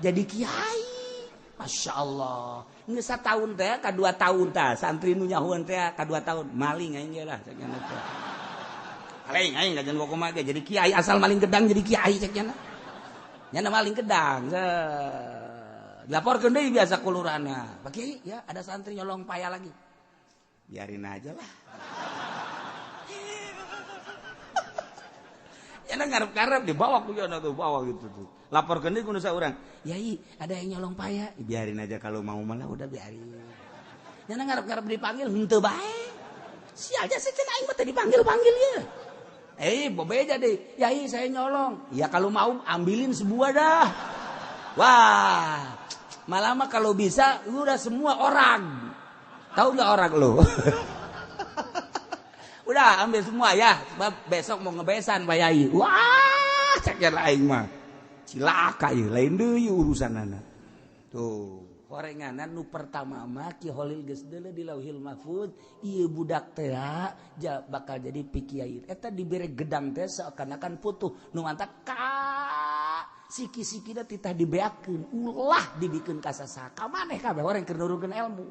Jadi kiai. Masya Allah. Geus sataun teh ka 2 tahun tah santri nu nyahueun teh ka 2 tahun maling aing ge lah cek nya teh. Maling aing kajian kumaha ge jadi kiai asal maling gedang jadi kiai cek nya. Nya maling gedang. Laporkeun deui biasa kulurana. Pak Kiai, ya ada santri nyolong paya lagi. Biarin aja lah. Ya ngarep-ngarep dibawa ku nya tuh bawa gitu tuh. Laporkeun deui ku nu saurang. Yai, ada yang nyolong paya. Biarin aja kalau mau malah udah biarin. Nya ngarep-ngarep dipanggil henteu bae. Sial aja sih cenah aing mah teu dipanggil-panggil ye. Bobeja deh. Yai saya nyolong. Ya kalau mau ambilin sebuah dah. Wah, malah mah kalau bisa lu udah semua orang. Tahu nggak orang lu? Udah ambil semua ya. Sebab besok mau ngebesan Pak Yai. Wah, cek aing mah. Cilaka ieu, lain deui urusanana. Tuh. Horenganan nu pertama mah Ki Holil geus deuleu di Lauhil Mahfud, ieu budak teh bakal jadi pikiai. Eta dibere gedang teh seakan-akan putuh nu mantak ka siki-sikina titah dibeakeun, ulah dibikeun ka sasaha. Ka maneh kabeh orang keur nurunkeun ilmu.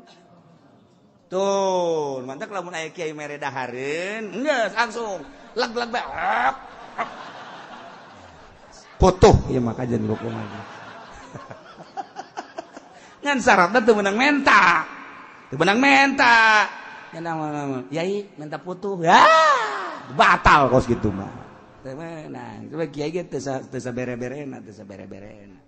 Tuh, mantak lamun aya kiai mere dahareun, geus langsung leg-leg bae. Putuh ieu mah kajian kumaha. Ngan syaratna teu meunang menta. Teu meunang menta. Nya naon yai menta putuh. Ya, batal kos kitu mah. Teu meunang. Coba kiai ge teu sabere-berena, teu sabere-berena.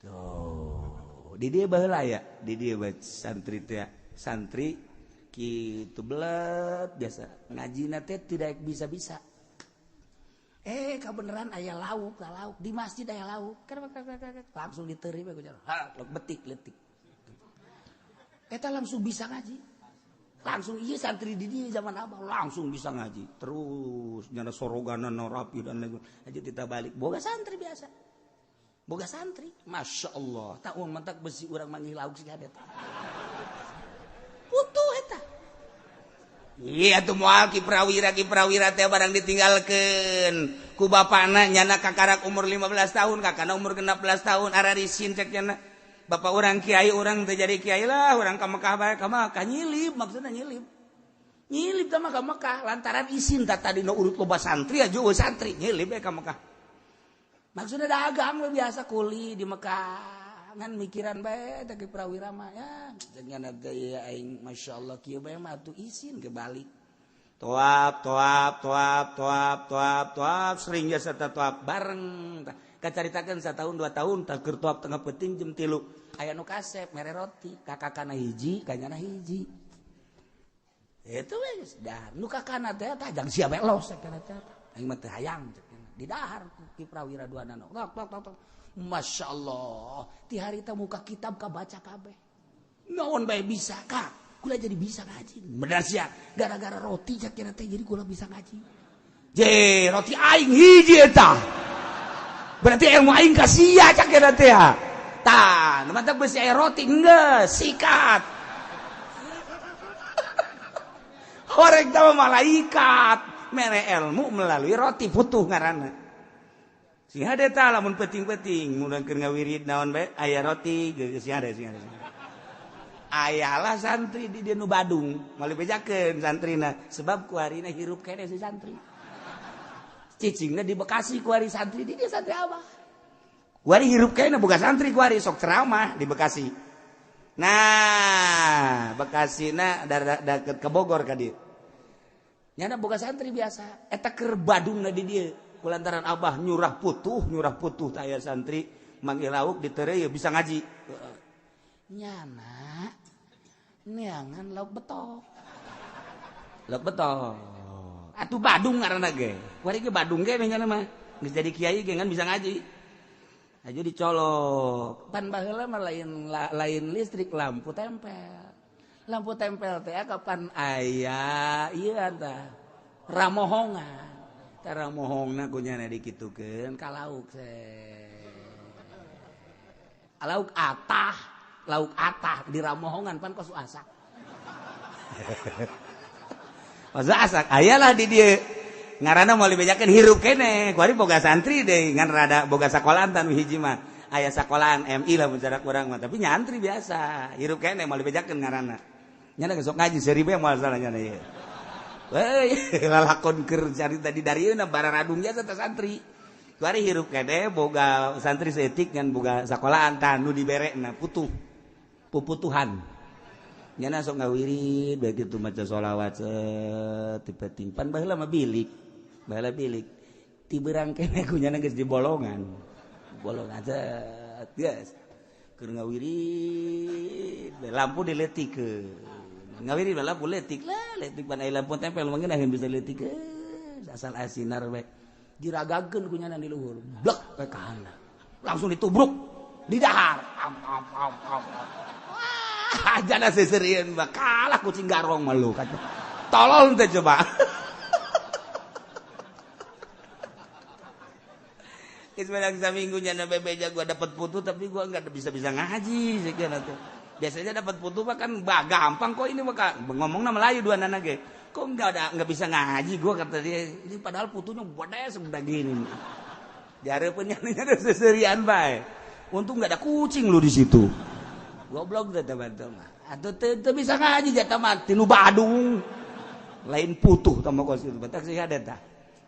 Tuh, di dieu baheula ya, di dieu bae santri teh. Santri kitu belet biasa. Ngajina teh tidak bisa-bisa. Kebeneran aya lauk, lauk di masjid aya lauk. Langsung diterima ku jalan. Ha, betik letik. Eta langsung bisa ngaji. Langsung ieu santri di dieu zaman abah langsung bisa ngaji. Terus nyana soroganan rapi dan lain. Aja kita balik boga santri biasa. Boga santri, Masya Allah, tak uang mentak besi urang manggih lauk sih ada. Putuh eta. Iya tuh moal Ki Prawira teh barang ditinggalkeun ku bapana nyana kakarak umur 15 tahun, kakana umur 16 tahun, ararisin cek nyana. Bapak urang kiai urang teh jadi kiai lah, urang ka Mekah bae ka Mekah nyilip maksudna nyilip. Nyilip teh mah ka Mekah lantaran isin tah tadi nu urut loba santri aja eueuh santri nyilip bae ka Mekah. Maksudnya dagang we biasa kuli di Mekah ngan mikiran bae teh Ki Prawira mah ya cenah teh aing masyaallah kieu bae mah atuh isin kebalik. Toap toap toap toap toap toap sering jasa toap bareng tah kacaritakeun satahun 2 tahun tah keur toap tengah peuting jam 3 aya nu kasep mere roti kakakana hiji kanyana hiji. Itu we geus dah nu kakana teh tah jang sia bae los kana teh aing mah teu hayang di dahar Ki Prawira dua nano. Tok tok tok tok. Masya Allah. Ti harita muka kitab kabaca kabeh. Naon bae bisa kak. Kula jadi bisa ngaji. Bener sia. Gara-gara roti cak kira teh jadi kula bisa ngaji. Je, roti aing hiji eta. Berarti ilmu aing ka sia cak kira teh. Tah, nu mantap beusi aya roti geus sikat. Horeg teh malaikat. Mere ilmu melalui roti putuh ngaranna. Sing hade tah lamun penting-penting mun keur ngawirid naon bae aya roti geus sing hade sing hade. Ayalah santri di dieu nu Badung, moal dibejakeun santrina sebab kuarina hirup keneh si santri. Cicingna di Bekasi kuari santri di dieu santri abah. Kuari hirup keneh boga santri kuari sok ceramah di Bekasi. Nah, Bekasina deket ke Bogor ka dieu. Nyana boga santri biasa eta keur Badungna di dieu kulantaran abah nyurah putuh tah aya santri manggil lauk ditereu bisa ngaji. Nyana neangan lauk betok. Lauk betok. Atuh Badung ngaranna ge. Kuari ge Badung ge nyana mah geus jadi kiai ge ngan bisa ngaji. Aju dicolok. Pan baheula mah lain listrik lampu tempel. Lampu tempel teh kapan aya ieu tah ramohongan tah ramohongna ku nyana dikitukeun ka lauk lauk atah di ramohongan pan kos asak kos asak ayalah di dieu ngaranna moal dibejakeun hirup keneh kuari boga santri deui ngan rada boga sakolahan tan hiji mah aya sakolahan MI lah mun cara kurang mah tapi nyantri biasa hirup keneh moal dibejakeun ngaranna nyana sok ngaji seribu yang moal salah nyana ieu. Weuy, lalakon keur carita di darieuna bararadung jasa teh santri. Kuari hirup keneh boga santri saeutik ngan boga sakolahan tah nu diberekna putuh. Puputuhan. Nyana sok ngawirid bae kitu maca sholawat tipe timpan baheula mah bilik. Baheula bilik. Ti beurang keneh ku nyana geus di bolongan. Bolongan set geus. Keur ngawirid lampu diletikeun. Ngawiri lampu letik lah, letik pan aya lampu tempel mah ngeunaheun bisa letik asal asinar we. Diragakeun ku nyana di luhur, blek we ka handap. Langsung ditubruk di dahar. Am am am am. Wah, jana seserieun mah kalah kucing garong mah lu. Tolol teh coba. Geus menang saminggu nyana bebeja gua dapat putu tapi gua enggak bisa-bisa ngaji sekian atuh. Biasanya dapat putu mah kan gampang kok ini mah ngomongna Melayu dua nana ge. Kok enggak bisa ngaji gua kata dia. Ini padahal putunya gede segede gini. Dihareupeun nyana seserian bae. Untung enggak ada kucing lu di situ. Goblok teh teman-teman. Atuh teu bisa ngaji jatah mah tinu Badung. Lain putuh tah mah kos kitu. Batak sih ada tah.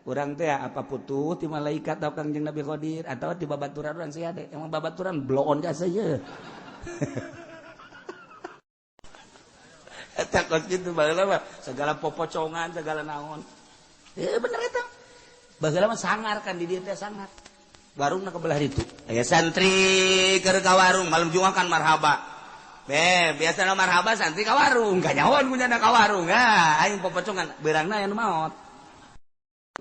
Urang teh apa putuh ti malaikat atau Kangjeng Nabi Khidir atau ti babaturan urang sih ada. Emang babaturan bloon jasa ye. Takut gitu baheula mah segala popocongan segala naon. Bener eta. Baheula mah sangar kan di dieu teh sangar. Warungna ke belah ditu. Aya santri keur ka warung malam Jumat kan marhaba. Be, biasana marhaba santri ka warung, kanyahoan ku nyana ka warung. Ah, aing popocongan beurangna aya nu maot.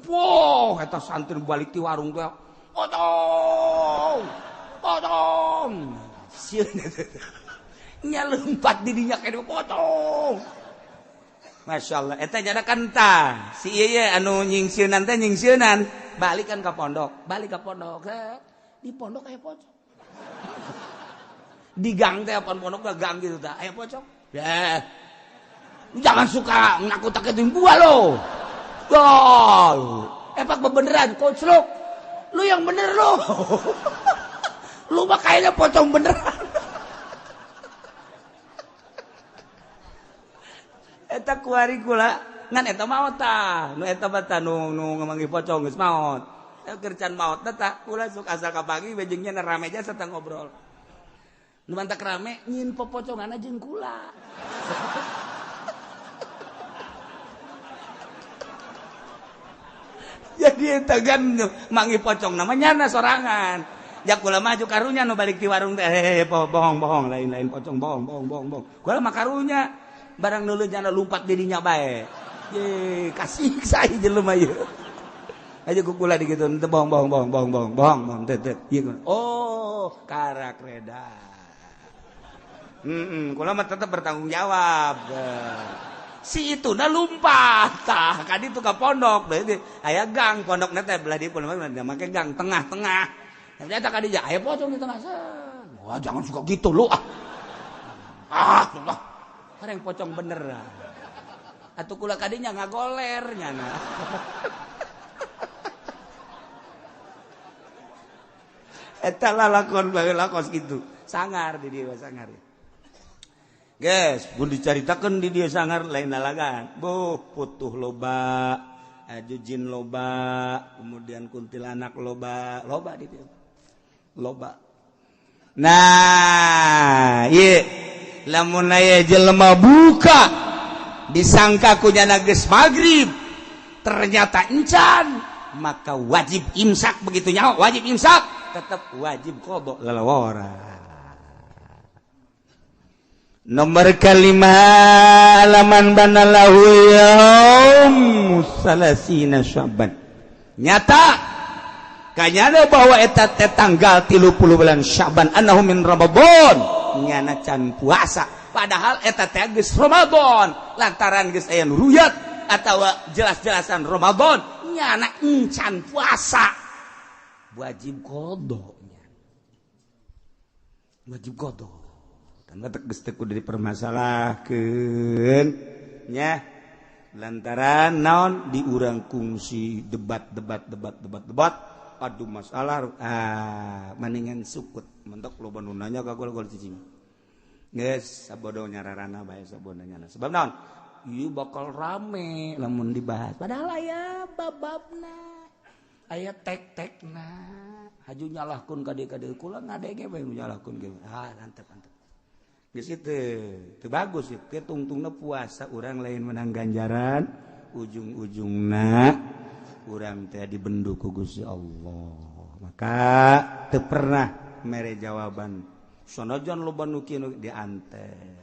Wow, eta santri balik ti warung teh. Potong. Potong. Sieun nya lompat di dinya kene potong. Masya Allah, eta nyana kan tah si ieu anu nyingsieunan teh nyingsieunan balik kan ka pondok, balik ka pondok. Di pondok aya pocong. Di gang teh apaan pondok mah gang gitu tah, aya pocong. Ya. Jangan suka nakut-nakutin gua lo. Gol. Epak bebeneran koclok. Lu yang bener lu. Lu mah kayaknya pocong beneran. Eta kuari kula ngan eta maot tah. Nu eta mah tah nu ngamanggih pocong geus maot. Kerjaan maot tah kula sok asal kapagi jeung nya rame aja serta ngobrol. Nu mantak rame nyin popocongan jeung kula. Jadi eta kan manggih pocong namanya nyana sorangan. Jak kula maju karunya nu balik ti warung teh bohong-bohong lain-lain pocong bohong bohong bohong bohong. Kula mah karunya barang nulun nyana lumpat dirinya bae. Ye kasih saya jelema ieu. Aja ku kula digitu teu bohong bohong bohong bohong bohong bohong bohong teu teu. Oh, karak reda. Kula mah tetep bertanggung jawab. Si itu na lumpat tah kadi tu ka pondok berarti aya gang pondokna teh belah di pondok make gang tengah-tengah. Ternyata kadi aya pocong di tengah. Wah, jangan suka gitu lu ah. Ah, Allah. Kareng pocong bener. Atuh kula kadinya ngagoler nyana. Eta lalakon baheula kos kitu. Sangar di dieu sangar. Guys, pun dicaritakeun di dieu sangar lain lalagan. Buh, putuh loba, jin loba, kemudian kuntilanak loba, loba di dieu. Loba. Nah, ieu lamun aya jelema buka disangka ku nyana geus magrib, ternyata encan, maka wajib imsak begitu nyaho, wajib imsak, tetap wajib qada lalawara. Nomor kelima laman banalahu yaum salasina Syaban. Nyata kanyana bahwa eta teh tanggal 30 bulan Syaban annahu min Ramadan nyana can puasa padahal eta teh geus Ramadan lantaran geus aya nu ruyat atawa jelas-jelasan Ramadan nyana encan puasa wajib qada nya wajib qada. Tanda geus teu kudu dipermasalahkeun nya lantaran naon di urang kungsi debat debat debat debat debat aduh masalah mendingan sukut mentok loba nu nanya ka kula cicing geus sabodo nyararana bae sabodo nyana sebab naon ieu bakal rame lamun dibahas padahal aya bababna aya tek-tekna haju nyalahkeun ka dieu kula ngadege bae nyalahkeun ge ah antep antep geus kitu teu bagus ieu teh tungtungna puasa urang lain menang ganjaran ujung-ujungna urang teh dibendu ku Gusti Allah maka teu pernah mere jawaban sanajan loba nu kieu diante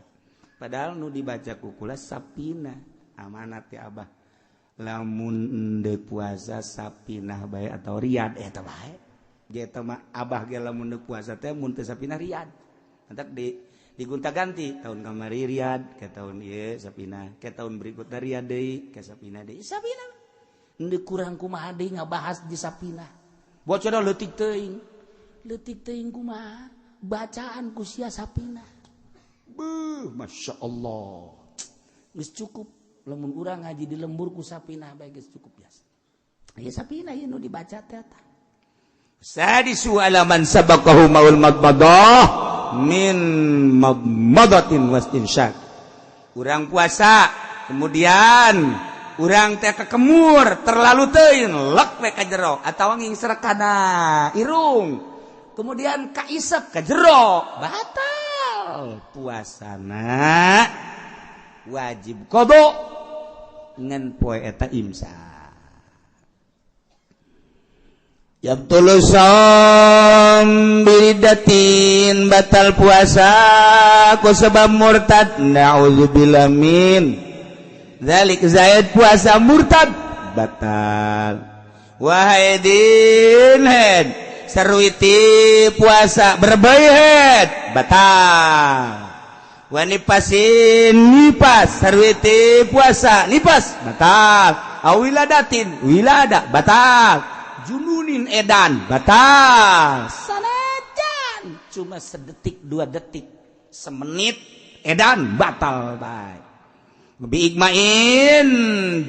padahal nu dibaca ku kula sapina amanat ti abah lamun endeu puasa sapinah bae atau riyad eta bae ge eta mah abah ge lamun endeu puasa teh mun teu sapinah riyad entak di digonta-ganti tahun kamari riyad ke tahun ieu sapinah ke tahun berikutna riyad deui ke sapinah deui sapinah endeu kurang kumaha deui ngabahas di sapinah bocor leutik teuing kumaha bacaan ku sia sapinah beuh Masya Allah geus cukup lamun urang ngaji di lembur ku sapinah bae geus cukup biasa ieu sapinah ieu nu dibaca teh eta sadisu alaman sabaqahu maul madmadah min madmadatin wastinsyak. Urang puasa kemudian urang teh kekemur terlalu teuing lek we ka jero atawa ngingsrek kana irung kemudian kaisep ka jero batal puasana wajib qada ngan poe eta imsak. Yabtulu shaum biridatin batal puasa ku sebab murtad na'udzubillah min dzalik zaid puasa murtad batal wahaidin head sarwiti puasa berbayhet batal wanipasin nipas sarwiti puasa nipas batal awiladatin wilada batal jununin edan batal. Edan cuma sedetik 2 detik semenit edan batal bae. Bi igmain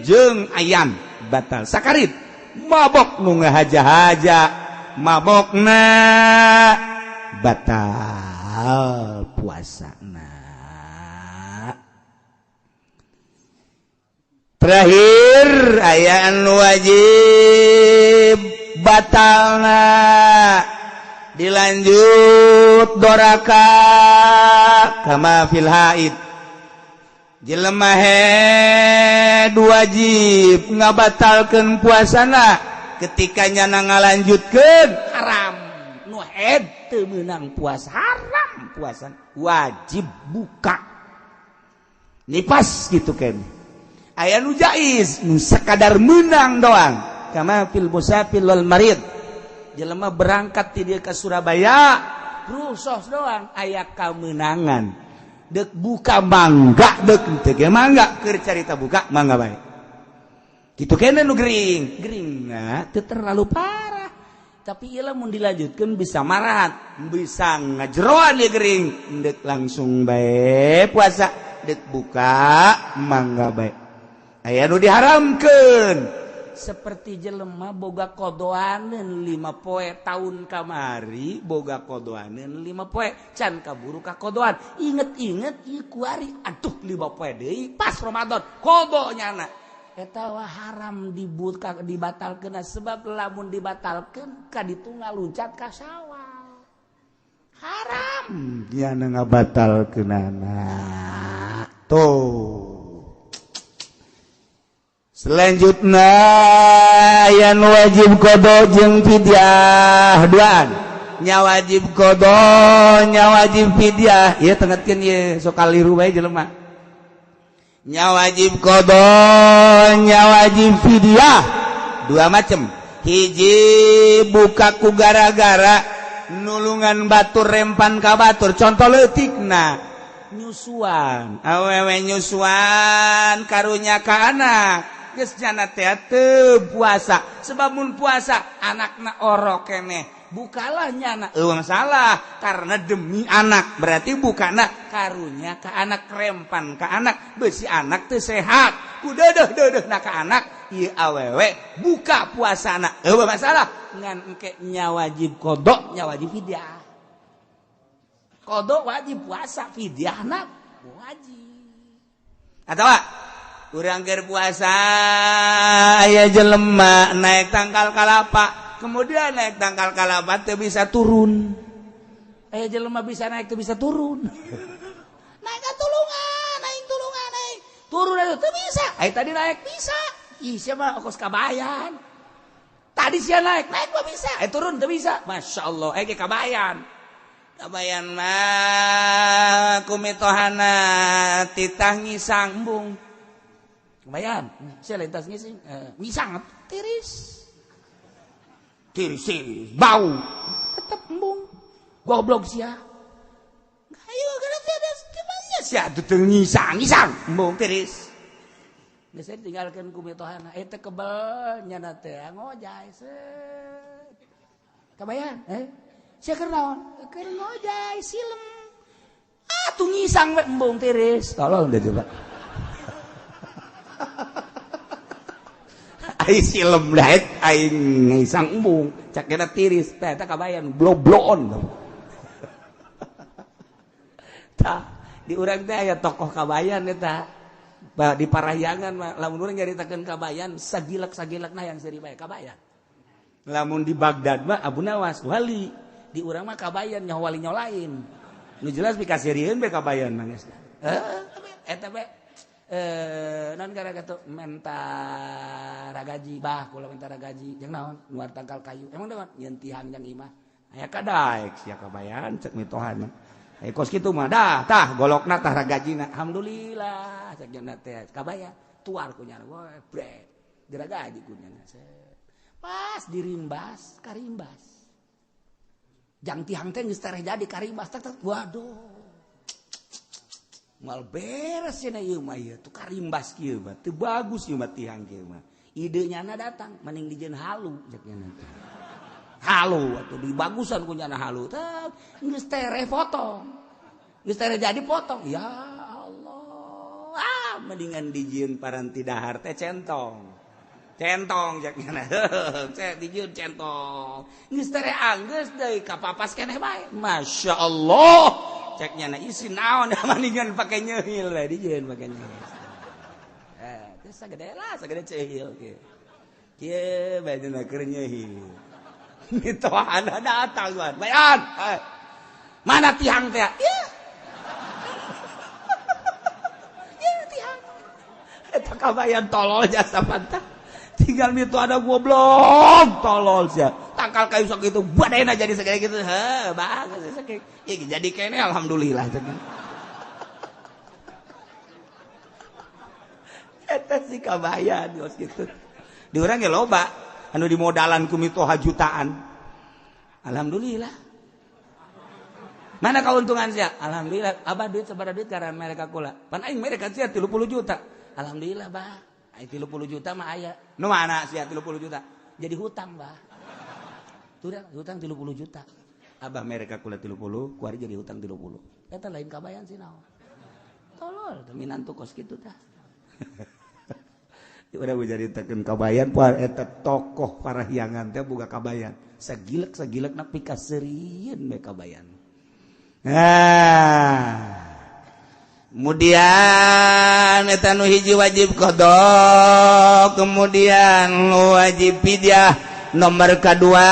jeung ayan batal. Sakarit mabok nu ngahaja-haja mabokna batal puasana. Terakhir aya anu wajib batalna dilanjut doraka kama fil haid. Jelema head wajib ngabatalkeun puasana ketika nyana ngalanjutkeun haram. Nu head teu meunang puasa, haram puasa, wajib buka. Nipas gitu kan. Aya nu jaiz nu sakadar meunang doang. Kama fil musafir wal marid. Jelema berangkat ti dieu ka Surabaya, rusos doang aya kamenangan. Dek buka mangga dek teu ge mangga keur carita buka mangga bae. Kitu kene nu gering, geringna teu terlalu parah. Tapi ieu lamun dilanjutkeun bisa marat, bisa ngajeroan ieu gering. Dek langsung bae puasa, dek buka mangga bae. Aya nu diharamkeun. Seperti jelema boga kodoaneun 5 poe tahun kamari boga kodoaneun 5 poe can kaburu ka kodoan inget-inget ieu kuari aduh 5 poe deui pas Ramadan kodo nyana eta wah haram dibuka dibatalkeun sebab lamun dibatalkeun ka ditu ngaluncat ka sawah haram nyana ngabatalkeunana tuh. Selanjutnya yang wajib qada jeung fidyah duaan. Nya wajib qada, nya wajib fidyah. Ieu tengetkeun ieu sok kaliru bae jelema. Nya wajib qada, nya wajib fidyah. Dua macam. Hiji buka ku gara-gara nulungan batur rempan ka batur. Contoh leutikna nyusuan. Awewe nyusuan karunya ka anak. Geus jana teh teu puasa sebab mun puasa anakna orok keneh bukalah nyana eueuh masalah karena demi anak berarti bukana karunya ka anak rempan ka anak beusi anak teu sehat ku deudeuh-deudeuhna ka anak ieu awewe buka puasana eueuh masalah ngan engke nya wajib qada nya wajib fidyah. Qada wajib puasa fidyahna wajib. Atawa urang keur puasa aya jelema naik tangkal kalapa kemudian naik tangkal kalapa teu bisa turun aya jelema bisa naik teu bisa turun naik ka tulungan naik tulungan naik turun atuh teu bisa aya tadi naik bisa ih sia mah kos kabayan tadi sia naik naik mah bisa aya turun teu bisa masyaallah aya ge kabayan kabayan mah kumitohana titah ngisang embung. Lumayan, saya lintas ngising, ngisang tiris, tiris, tiris, bau, tetap embung, goblok sia. Ayo, kalau tiada gimana sia tuh ngisang, ngisang, embung tiris. Geus tinggalkeun ku mitohana, eta kebel nyana teh ngojay set. Kabayan, sia keur naon? Keur ngojay silem. Ah, tuh ngisang we embung tiris. Tolong deh coba. Ai silem daet aing ngisang embung cakena tiris teh eta kabayan blobloon. Tah di urang teh aya tokoh kabayan eta di Parahyangan mah lamun urang nyaritakeun kabayan sagilek-sagilekna yang seuri bae kabayan. Lamun di Baghdad mah Abu Nawas wali, di urang mah kabayan nyaho wali nyaho lain. Nu jelas pikaseurieun bae kabayan mah geus. Heeh eta bae non gara kata menta ragaji bah kula menta ragaji jeung naon nuar tangkal kayu emang naon nyeun tihang jeung imah aya kadaek sia kabayan cek mitohana aya kos kitu mah dah tah golokna tah ragajina alhamdulillah cek jeung teh kabayan tuar ku nyana we bre diragaji ku nyana pas dirimbas karimbas jang tihang teh geus tereh jadi karimbas tak waduh mal beres cenah ieu mah ieu tuh karimbas kieu mah teu bagus ieu mah tihang kieu mah ide nyana datang mending dijieun halu cek nyana teh. Halu atuh dibagusan ku nyana halu. Tah geus tereh potong. Geus tereh jadi potong. Ya Allah. Ah mendingan dijieun paranti dahar teh centong. Centong cek nyana. Cek dijieun centong. Geus tereh anggeus deui kapapas keneh bae. Masya Allah. Cek nyana isi naon mendingan pake nyeuhil we dijieun pake nyeuhil. Teh sagede lah sagede ceuhil kieu. Kieu bae dina keur nyeuhil. Mitohana datang tuan. Bayan. Mana tiang teh? Ya. Ya tiang. Eta kabayan tolol jasa pantah. Tinggal mito ada goblok tolol sia. Tangkal kayu sok itu badena jadi segede gitu. Heh, bagus sakitu. Ya jadi kene alhamdulillah. Eta si kabayan geus kitu. Di urang ge loba anu dimodalan ku mitoha jutaan. Alhamdulillah. Mana keuntungan sia? Alhamdulillah. Abah duit sabaraha duit karena mereka kula. Pan aing mereka sia 30 juta. Alhamdulillah, bah. Aing 30 juta mah aya. Nu mana sia 30 juta? Jadi hutang, bah. Tuh hutang 30 juta. Abah mereka kula 30, kuari jadi hutang 30. Eta lain kabayan sih naon. Tolol, minantu kos kitu tah. Udah nyaritakeun kabayan poe eta tokoh parahyangan teh boga kabayan. Sagilek-sagilekna pikaseurieun we kabayan. Nah. Kemudian eta nu hiji wajib qada, kemudian wajib fidyah. Nomor kedua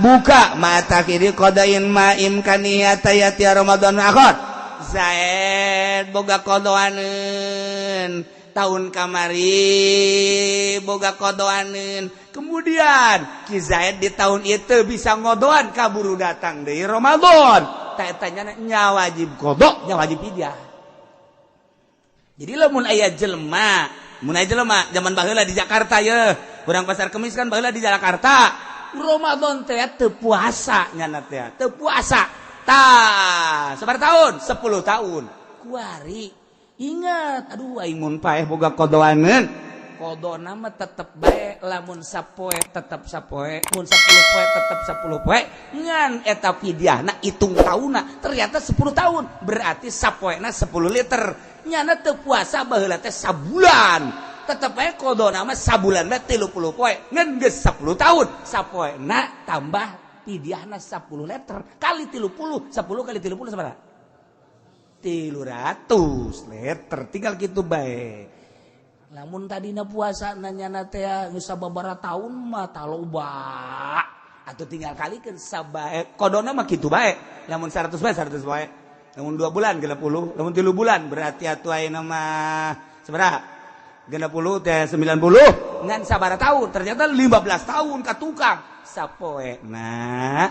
buka mata kiri qadain ma imkaniyata yati Ramadan akhir. Zaid boga qadaankeun tahun kamari boga kodoaneun, kemudian Ki Zaid di tahun itu bisa ngodoan kaburu datang dari Ramadan. Tak tanya nya wajib kodok, nya wajib fidyah. Jadi lamun aya jelema, mun aya jelema zaman baheula di Jakarta ye, urang pasar Kemis kan baheula di Jakarta. Ramadan teh teu puasa nyana teh, teu puasa. Tah, sabaraha tahun? 10 tahun. Kuari ingat, aduh aing mun paeh boga kodoaneun. Kodona mah tetep bae, lamun sapoe tetep sapoe, mun 10 poe tetep 10 poe. Ngan eta fidyahna hitung taunna ternyata 10 tahun, berarti sapoena 10 liter. Nyana teu puasa baheula teh sabulan. Tetep bae kodona mah sabulan mah 30 poe. Ngan geus 10 tahun, sapoena tambah fidyahna 10 liter kali 30, 10 kali 30 sabaraha? 300 liter, tinggal gitu bae. Lamun tadina puasa nanyana teh geus sababaraha tahun mah taloba. Atuh tinggal kalikeun sabae kodona mah kitu bae. Lamun 100 bae 100 bae. Lamun 2 bulan 60, lamun 3 bulan berarti atuh ayeuna mah sabaraha? 60 teh 90 ngan sabaraha tahun? Ternyata 15 tahun ka tukang sapoe. Nah,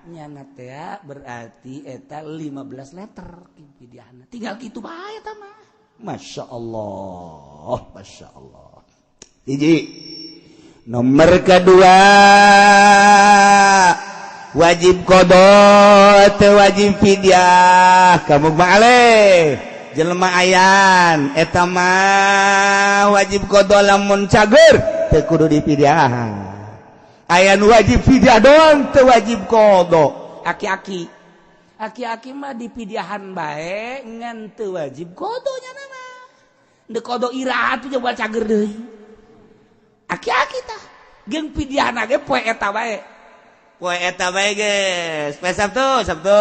nyana teh berarti eta 15 liter pidiahna. Tinggal kitu bae eta mah. Masya Allah, Masya Allah. Hiji. Nomor kedua wajib qada teu wajib fidyah. Kamu ma'aleh jelema ayan eta mah wajib qada lamun cager teu kudu dipidyahan. Aya nu wajib fidyah doang teu wajib qada. Aki-aki. Aki-aki mah dipidyahan bae ngan teu wajib qada nya mah. Deuk qada iraha tuh coba cager deui. Aki-aki tah jeung pidyahna ge poe eta bae. Poe eta bae geus. Poe Sabtu, Sabtu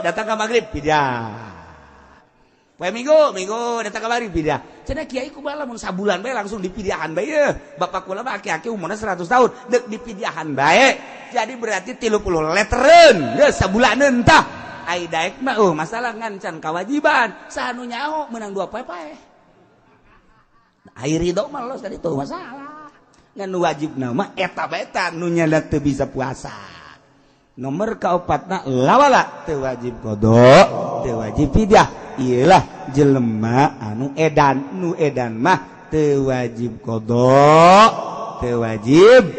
datang ka magrib pidyah. Poe Minggu, Minggu datang ka magrib pidyah. Cenah kiai kumaha lamun sabulan bae langsung dipidyahan bae ye. Bapak kula mah aki-aki umurna 100 tahun deuk dipidyahan bae. Jadi berarti 30 leteren geus sabulaneun tah. Ai daek mah masalah ngan can kawajiban. Saha nu nyaho meunang 2 poe paeh. Ai ridho mah los tadi tuh masalah. Ngan wajibna mah eta bae ta nu nyana teu bisa puasa. Nomor kaopatna lawala teu wajib qada, teu wajib fidyah. Iyalah jelema anu edan, nu edan mah teu wajib qada, teu wajib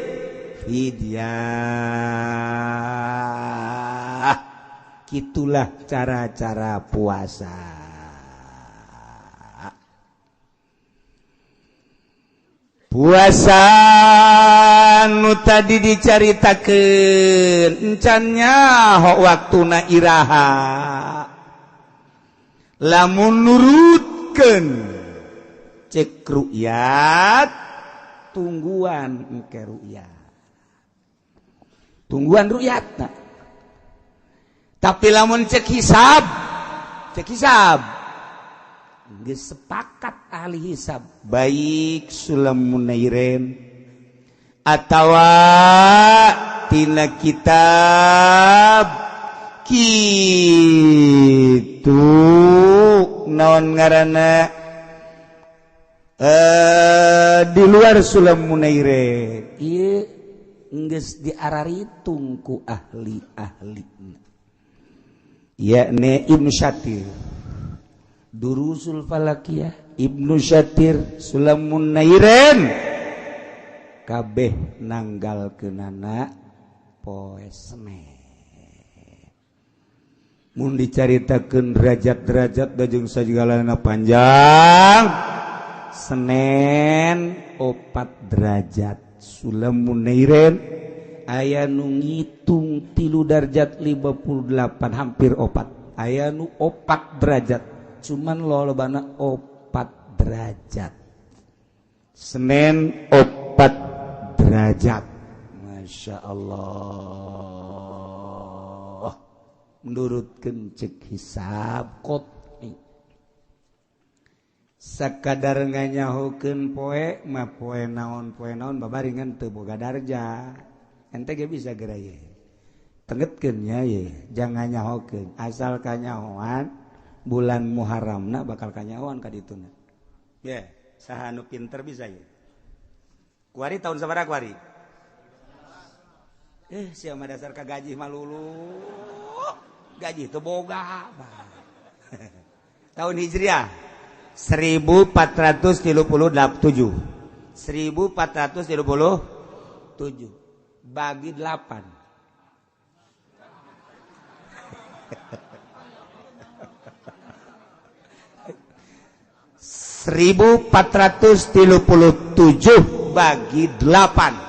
fidyah. Kitulah cara-cara puasa. Puasa Anu tadi dicaritakeun encan nyaho waktuna iraha. Lamun nurutkeun cek ru'yat tungguan engke ru'yat. Tungguan ru'yatna. Tapi lamun cek hisab geus sepakat ahli hisab baik Sulam Munairin atawa tina kitab kitu naon ngaranna di luar Sulam Munairin ieu geus diararitung ku ahli-ahli yakni Ibnu Syatir Durusul Falakiyah Ibnu Syatir Sulam Munairin kabeh nanggal kenana poe Senin. Mun dicaritakeun derajat-derajat jeung sagalana panjang Senin 4 derajat Sulam Munairin aya nu ngitung 3 derajat 58 hampir 4 aya nu 4 derajat cuman lolobana 4 derajat Senin 4 derajat. Masya Allah menurutkeun cek hisab qot'i sakadar nganyahokeun poe mah poe naon babaringan teu boga darajat ente ge bisa geura ye tengetkeun nya ye jangan nyahokeun asal kanyahoan bulan Muharramna bakal kanyahoan ka dituna ye saha nu pinter bisa ye kuari tahun sabaraha kuari sia mah dasar ka gaji mah lulu gaji teu boga tahun Hijriah 1437 1437 bagi 8 1437 bagi 8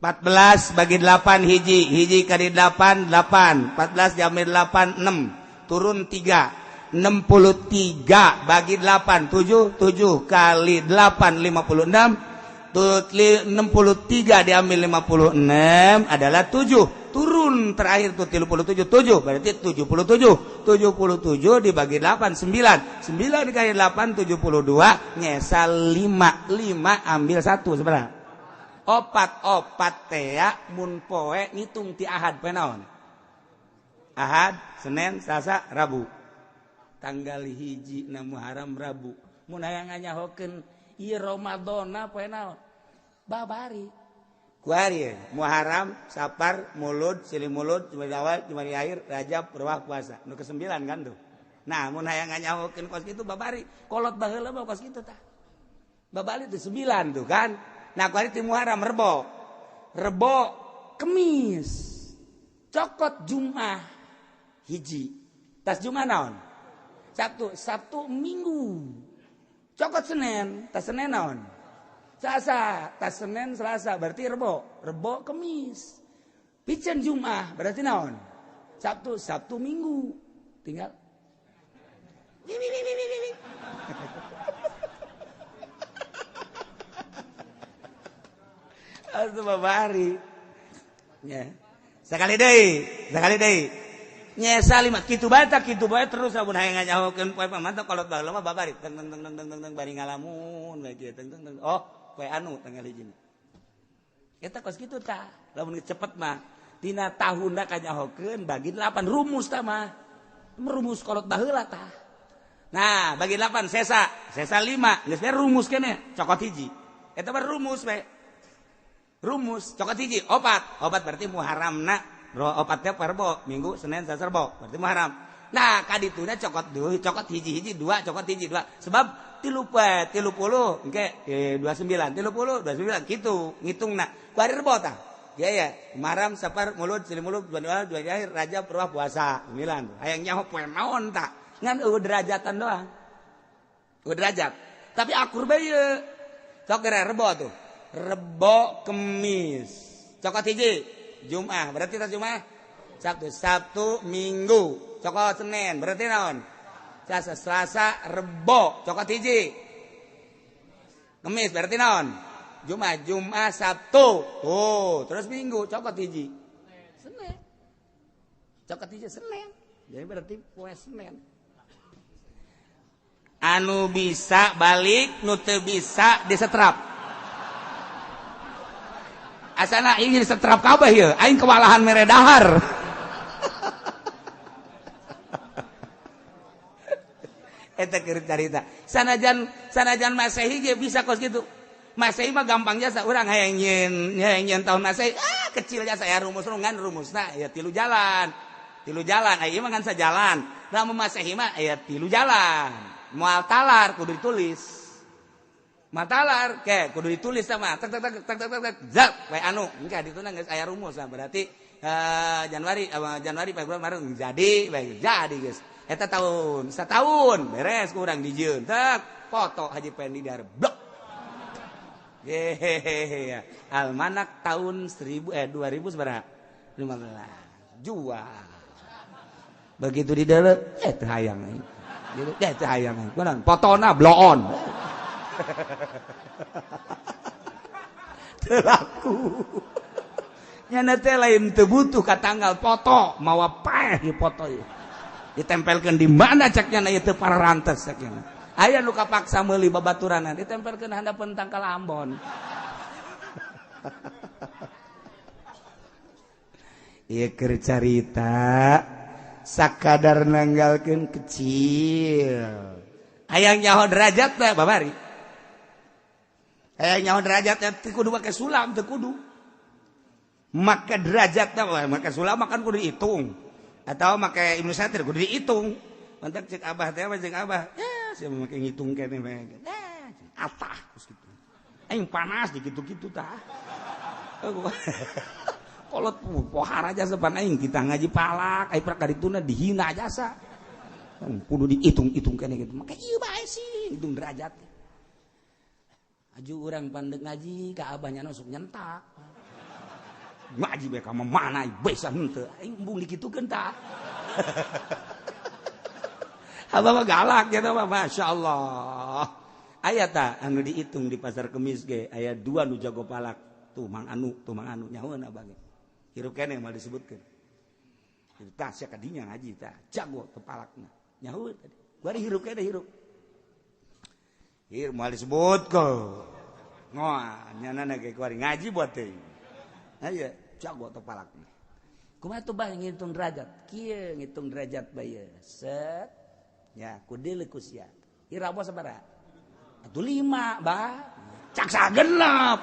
14 bagi 8 hiji hiji kali 8 8 14 diambil 8 6 turun 3 63 bagi 8 7 7 kali 8 56 63 diambil 56 adalah 7 turun terakhir tuh 37 7 berarti 77 77 dibagi 8 9 9 dikali 8 72 nyesa 5 5 ambil 1 sebenarnya opat opat tea mun poe ngitung ti Ahad poe naon Ahad Senin Selasa Rabu tanggal 1 na Muharram Rabu mun hayang nganyahokeun ieu Ramadana poe naon babari kuari Muharram Sapar Mulud Silih Mulud Jumadi Awal Jumadi Akhir Rajab Ruwah puasa nu ke-9 kan tuh. Nah mun hayang nganyahokeun kos kitu babari kolot baheula mah kos kitu tah babari teh 9 tuh kan. Nah kuari ti Muharram Rebo Rebo Kemis cokot Jumat hiji tas Jumat naon Sabtu Sabtu Minggu cokot Senin tas Senin naon Selasa tas Senin Selasa berarti Rebo Rebo Kemis piceun Jumat berarti naon Sabtu Sabtu Minggu tinggal atuh babari nya sakali deui nyesa lima kitu bae tah kitu bae terus lamun hayang ngajahokeun poe pamantau kolot baheula mah babari teng teng teng teng teng bari ngalamun bae kieu teng teng teng oh poe anu tanggal hiji eta kos kitu tah lamun cepet mah tina tahunna kanyahokeun bagi 8 rumus tah mah rumus kolot baheula tah. Nah bagi 8 sesa sesa 5 geus rumus keneh cokot hiji eta mah rumus we rumus cokot hiji opat opat berarti Muharramna opatnya Rebo Minggu Senin Selasa Rebo berarti Muharram. Nah kadituna cokot dua cokot hiji-hiji dua cokot hiji dua sebab 30 engke 29 30 29 kitu ngitungna kuari Rebo tah ya ya Muharram Sapar Mulud Silih Mulud Jumadi Awal Jumadi Akhir Rajab Ruwah puasa 9 hayang nyaho poe naon tah ngan eueuh derajatan doang eueuh derajat tapi akur bae ye sok geura Rebo tuh Rebo Kemis. Cokot hiji Jumat, berarti tas Jumat Sabtu, Sabtu Minggu. Cokot Senin, berarti naon? Selasa, Selasa Rebo, cokot hiji Kemis, berarti naon? Jumat, Jumat Sabtu. Tuh, terus Minggu cokot hiji Senin. Cokot hiji Senin. Jadi berarti poe Senin. Anu bisa balik, nu teu bisa disetrap. Asana ingin disetrap kabeh ieu, aing kewalahan mere dahar. Eta keur carita. Sanajan Masehi ge bisa kos kitu. Masehi mah gampang jasa urang hayang nyieun tahun Masehi. Ah, kecil jasa ya rumus ngan rumusna ya tilu jalan. Tilu jalan, aya mah ngan sajalan. Lamun Masehi mah aya tilu jalan. Moal talar kudu ditulis. Moal talar ke kudu ditulis sama tek tek tek tek tek tek zap we anu engke dituna geus aya rumus lah berarti Januari Januari Februari Maret jadi bae jadi geus. Eta tahun setahun beres kurang dijieun tek foto Haji Pendi dar blok. Hehehe almanak tahun 2015 jual. Begitu di dalam teu hayang aing. Jadi teu hayang aing. Kunaon fotona bloon. Teu laku. Nyana teh lain teu butuh ka tanggal foto, mawa paeh ieu foto ieu. Ditempelkeun di mana cek nyana ieu teu pararantes cek nyana. Aya nu kapaksa meuli babaturanna ditempelkeun handapeun tangkal Ambon. Ieu keur carita sakadar nanggalkeun kecil. Hayang nyaho derajat teh babari. Hayang nyaho derajat teh teu kudu make sulam teu kudu. Make derajat teh make sulam makan kudu dihitung. Atau make Ibnu Satir kudu dihitung. Mantak cek abah teh cek abah. Ya sia make ngitung keneh bae. Atah geus kitu. Aing panas dikitu-kitu tah. Kolot pohara jasa pan aing kita ngaji palak, aing prak kadituna dihina jasa. Kudu dihitung-hitung keneh kitu. Make ieu bae sih hitung derajat. Aju urang pandek ngaji ka abahnya sok nyentak. Ngaji bae ka mana bisa henteu. Aing embung dikitukeun tah. Abah mah galak gitu mah masyaallah. Aya tah anu dihitung di pasar Kemis ge aya dua nu jago palak. Tuh mang anu nyahoeun abah ge. Hirup keneh moal disebutkeun. Tah sia kadinya ngaji tah jago teu palakna. Nyahoeun tadi. Bari hirup keneh hirup. Hirup moal disebutkeun. Ngoa nyana ge kuari ngaji buat teh. Aya jago teu palakna. Kumaha tuh bah ngitung derajat? Kieu ngitung derajat bae. Set. Ya, kudu ku sia. Ira sabaraha? Atuh 5, bah. Cak sagenep.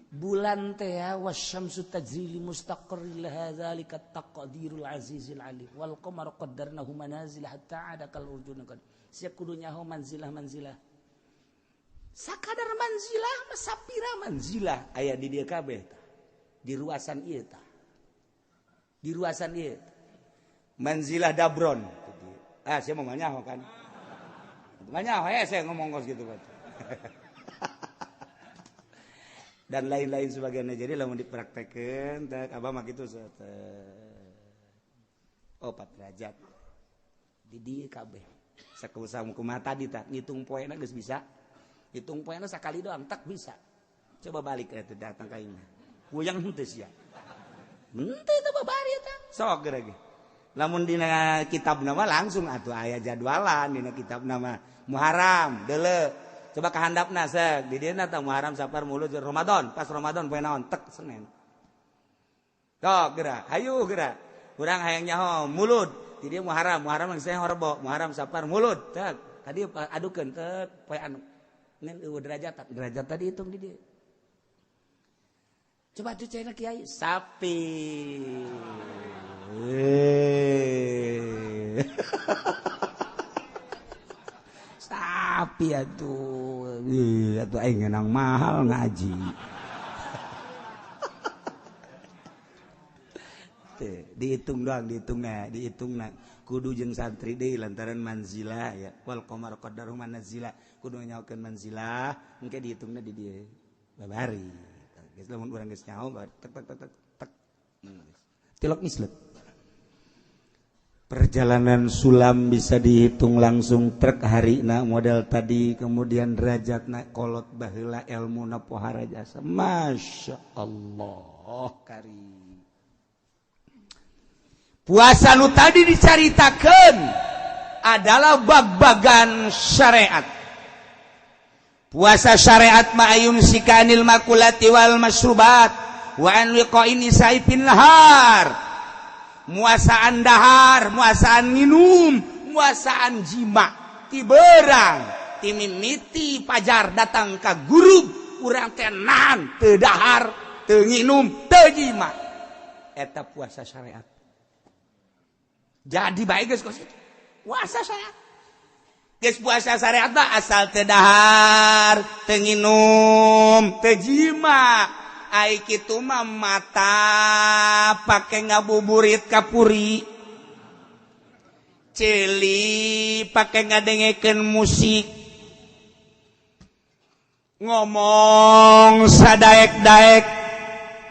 Bulan teh wasyamsu tajri li mustaqarrin laha zalika taqdirul azizil alim wal qamaru qaddarnahu manazil hatta ada kal urjun qad. Sia kudu nyaho manzilah manzilah. Sakadar manzilah mah sapira manzilah aya di dieu kabeh tah. Di ruasan ieu tah. Di ruasan ieu. Manzilah dabron. Ah, sia mah nyaho kan. Nyaho ya saya ngomong kos gitu kan. Dan lain-lain sebagainya. Jadi lamun dipraktekeun teh abah mah kitu oh 4 derajat. Di dieu kabeh. Sakumaha kumaha tadi tah ngitung poena geus bisa. Hitung poena sakali doang tak bisa. Coba balik eta datang ka imah. Puyang henteu sia. Henteu teh babari eta. Sok geura ge. Lamun dina kitab nama langsung atuh aya jadwalan dina kitab nama Muharram deuleu. Coba kahandapna sek di dieu tah Muharram Safar Mulud Ramadan, pas Ramadan poe naon tek Senin. Sok geura, hayu geura. Urang hayang nyaho Mulud, di dieu Muharram, Muharram geus Rebo, Muharram Safar Mulud tek. Tadi adukeun tek poe anu. Ngan eueuh derajat, derajat tadi hitung di dieu. Coba tuh cina kiai sapi. Sapi atuh. Atuh aing ngeunang mahal ngaji. Dihitung doang, dihitungna, dihitungna. Kudu jeung santri deui lantaran manzilah ya. Wal qamar qaddaru manazila. Kudu nyaokeun manzilah, engke dihitungna di dieu. Babari. Geus lamun urang geus nyaho tek tek tek tek. Tilok mislet. Perjalanan sulam bisa dihitung langsung truk harina model tadi, kemudian derajatna kolot baheula ilmuna pohara jasa. Masya Allah kari. Puasa nu tadi dicaritakeun adalah bag-bagan syariat. Puasa syariat ma ayumsika anil makulati wal masrubat wa an liqa'in nisa'i fin nahar. Muasaan dahar, muasaan minum, muasaan jima, ti berang, ti mimiti pajar datang ka guru, urang teh nahan, teu dahar, teu nginum, teu jima. Eta puasa syariat. Jadi baik geus kos itu. Puasa syariat. Geus puasa syariat mah asal teu dahar, teu nginum, teu jima. Ai kitu mah mata pake ngabuburit kapuri, ceuli pake ngadengekeun musik, ngomong sadaek-daek,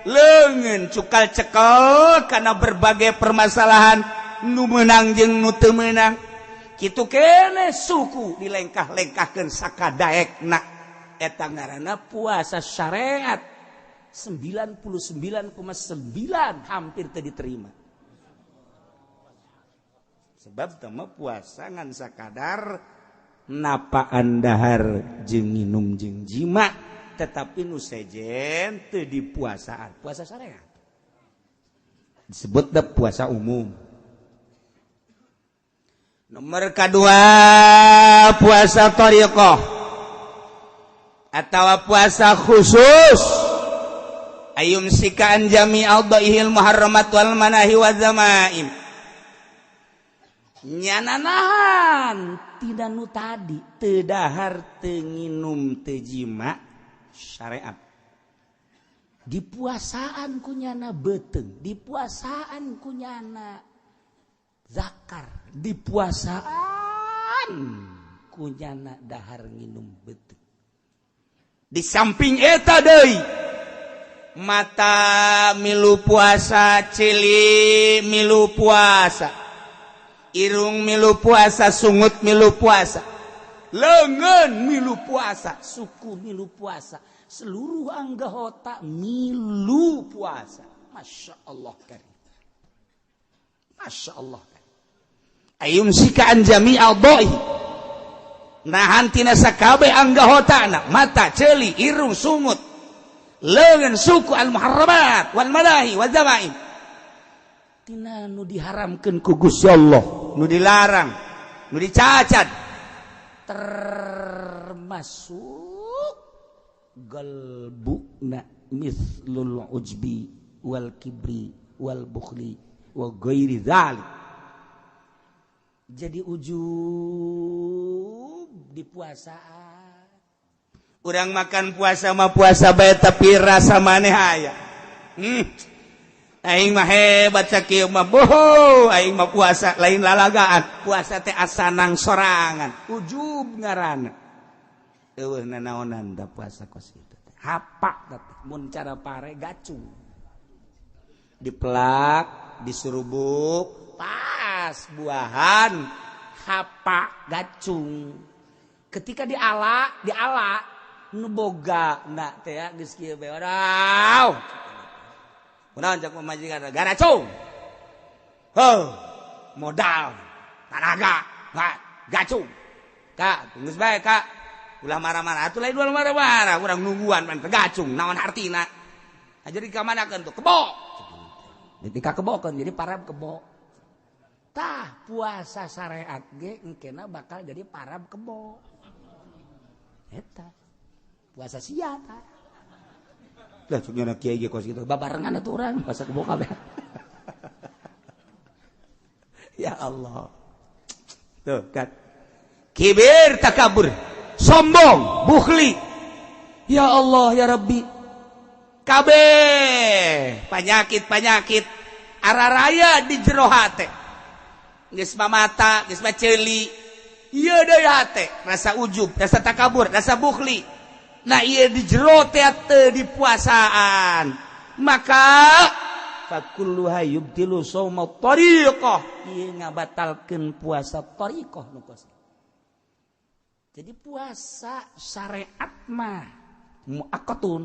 leungeun cukal cekel karena berbagai permasalahan nu meunang jeung nu teu meunang. Kitu keneh suku dilengkah-lengkahkeun sakadaekna. Eta ngaranna puasa syariat. 99,9 hampir teu diterima. Sebab teu mah puasa ngan sakadar napaan dahar jeung nginum jeung jima, tetapi nu sejen teu dipuasaan. Puasa syariat disebut da puasa umum. Nomor kedua puasa thariqah atau puasa khusus. Ayumsika an jami'al dhaihil muharramat wal manahi wa zamaim. Nyana nahan tidak nu tadi teu dahar teu nginum teu jima syariat. Dipuasaan ku nyana beuteung, dipuasaan ku nyana zakar, dipuasaan ku nyana dahar nginum beuteung. Di samping eta deui mata milu puasa, ceuli milu puasa, irung milu puasa, sungut milu puasa, leungeun milu puasa, suku milu puasa, seluruh anggota milu puasa. Masya Allah karim. Masya Allah karim. Ayumsika an jami'al dha'i. Nahan tina sakabeh anggotana, mata, ceuli, irung, sungut, leungeun, suku, al muharramat wal manahi wal zamaim. Tina nu diharamkeun ku Gusti Allah, nu dilarang, nu dicacat, termasuk galbuna mislul ujbi wal kibri wal bukhli wa ghairi dzalik. Jadi ujub di puasaan. Urang makan puasa mah puasa bae tapi rasa maneh aya. Aing mah hebat sakieu mah, boho, aing mah puasa lain lalagaan, puasa teh asanang sorangan, ujub ngaranna. Eueuh nanaonan da puasa kos kitu teh. Hapak teh mun cara pare gacung. Dipelak, disurubuk, pas buahan hapak gacung. Ketika diala, diala nu boga na teh geus kieu bae. Waduh. Kunaon cak pamajikan garacung. Heuh, modal, tanaga, gacung. Kak, geus bae Kak. Ulah marah-marah atuh lain ulah marah-marah, urang nungguan pan gacung, naon hartina. Jadi ka manakeun tuh kebo. Ketika kebokeun jadi parab kebo. Tah puasa syariat ge engkena bakal jadi parab kebo. Eta puasa sia tah. Lah cuk nyana kiai ge kos kitu babarengan atuh urang puasa kebo kabeh. Ya Allah. Tuh kan. Kibir takabur, sombong, bukhli. Ya Allah ya Rabbi. Kabeh penyakit-penyakit Araraya di jero hate. Geus mata, geus mah ceuli. Ieu deui hate, rasa ujub, rasa takabur, rasa bukhli. Nah ieu di jero teh teu dipuasaan. Maka fakulluha yubtilu shauma tariqah. Ieu ngabatalkeun puasa tariqah nu kos. Jadi puasa syariat mah muaqqatun.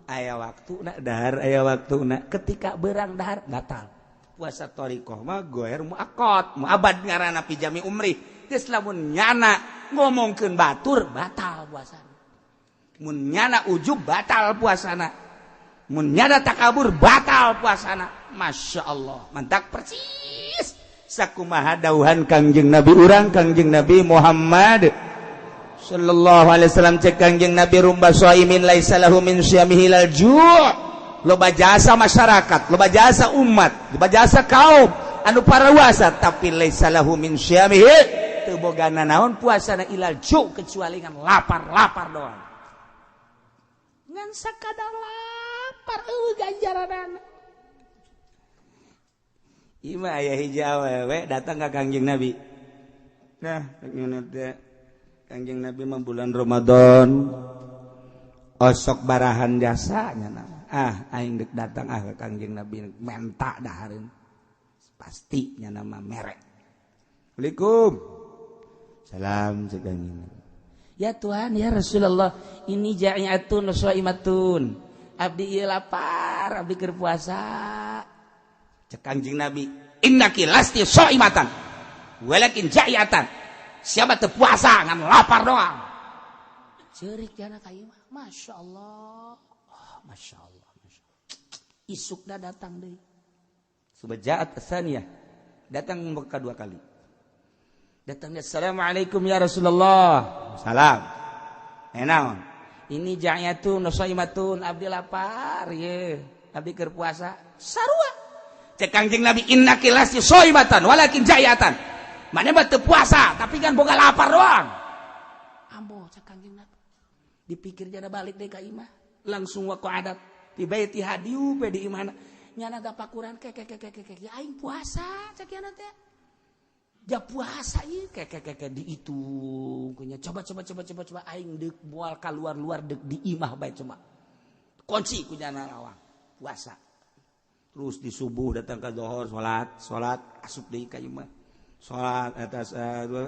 Aya waktuna dahar, aya waktuna ketika berang dahar batal. Puasa thariqah mah goer muaqqat, muabad ngaranna fi jami umri. Geus lamun nyana ngomongkeun batur batal puasana. Mun nyana ujub batal puasana. Mun nyana takabur batal puasana. Masya Allah, mantak persis sakumaha dauhan Kangjeng Nabi urang Kangjeng Nabi Muhammad sallallahu alaihi wasallam. Cek Kangjeng Nabi, rubba shaimin laisa lahu min syamihi ilal ju'. Loba jasa masyarakat, loba jasa umat, loba jasa kaum anu parawasa, tapi laisa lahu min syamihi, teu boga nanaon puasana, ilal ju', kecuali ngan lapar-lapar doang, ngan sakadar lapar, eueuh ganjaranana. Ieu mah aya hiji awewe datang ka Kangjeng Nabi. Nah, teh Kangjeng Nabi mah bulan Ramadan osok barahan jasanya nama. Ah, aing dek datang ah ke Kangjeng Nabi menta dahareun. Pasti nya nama merek. Assalamualaikum. Salam cek Kangjeng Nabi. Ya Tuhan, ya Rasulullah, ini ja'iatun shaimatun. Abdi ieu lapar, abdi keur puasa. Cek Kangjeng Nabi, innaki lasti shaimatan walakin ja'iatan. Siapa teu puasa ngan lapar doang. Ceurik jana ka ieu mah. Masya Allah. Oh, Masya Allah, Masya Allah. Isukna datang deui. Subajaat tsaniyah. Datang kedua kali. Datangnya, assalamualaikum ya Rasulullah. Salam. Naon? Ini ja'yatun shaimatun, abdi lapar ye. Abdi keur puasa. Sarua. Cek Kangjeng Nabi, innaki lasti shaimatan walakin ja'yatan. Mana mah teu puasa tapi kan boga lapar doang. Ambo cek Kangjeng Nabi. Dipikir jana balik deui ka imah. Langsung waqa'adat fi baitiha, dieu pe di imahna. Nyana tapakuran ke ke ke ke ke ya aing puasa cek nyana teh. Ja puasa ieu ke ke ke ke dihitung kunya. Coba coba coba coba coba aing deuk moal kaluar-luar, deuk di imah bae coba. Kunci ku nyana lawang puasa. Terus di subuh datang ke zuhur, salat, salat asup deui ka imah. Salat atas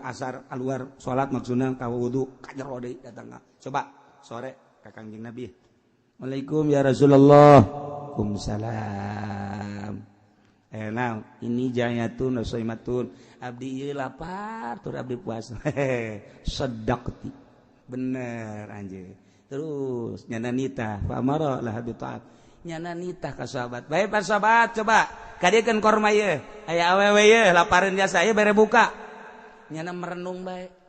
asar keluar salat, maksudna ka wudu ka jero deui datang ka. Coba sore ka Kangjeng Nabi. Waalaikum ya Rasulullah. Waalaikumsalam. Nah, ini jayatun shaimatun. Abdi ieu lapar tur abdi puasa. Sadaqti. Bener anjeun. Terus nyana nitah fa amara laha bi ta'at. Nyana nitah ka sahabat. Bae para sahabat, coba kadiekeun korma ieu. Aya awewe ieu lapareun jasa ieu bere buka. Nyana merenung bae.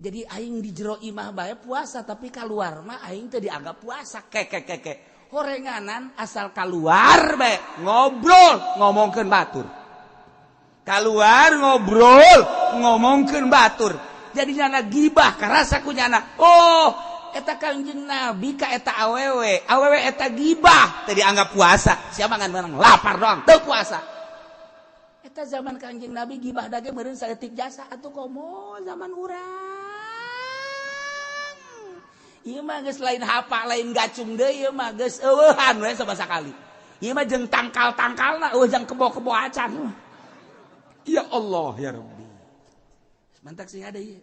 Jadi aing di jero imah bae puasa, tapi keluar mah aing teu dianggap puasa. Ke ke ke ke. Horenganan asal keluar bae ngobrol ngomongkeun batur. Keluar ngobrol ngomongkeun batur. Jadi nyana gibah karasa ku nyana. Oh, eta Kangjeng Nabi ka eta awewe. Awewe eta gibah teu dianggap puasa. Siapa ngan menang lapar doang teu puasa. Eta zaman Kangjeng Nabi gibah dage meureun saeutik jasa atuh komo zaman urang. Ieu mah geus lain hapa, lain gacung deui, ieu mah geus eueuhan we sama sakali. Ieu mah jeung tangkal-tangkalna eueuh, jeung kebo-kebo acan. Ya Allah ya Rabbi. Mantak sih ada ieu.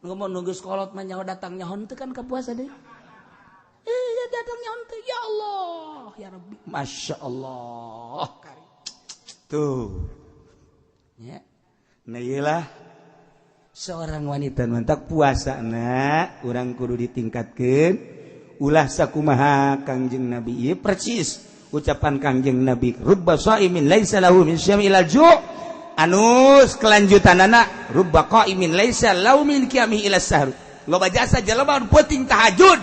Ngomong nunggu sekolot mah nyaho datang nyaho teu kan ka puasa deui. Iya datang nyaho teu, ya Allah ya Rabbi. Masya Allah. Tuh. Ya. Nah iyalah seorang wanita mantak puasa na urang kudu ditingkatkeun ulah sakumaha Kangjeng Nabi ieu, persis ucapan Kangjeng Nabi, rubba shaimin laisa lahu min syami ilal ju', anus kelanjutanana rubba qaimin laisa lahu min qiyamihi ila sahur. Loba jasa jelema nu peuting tahajud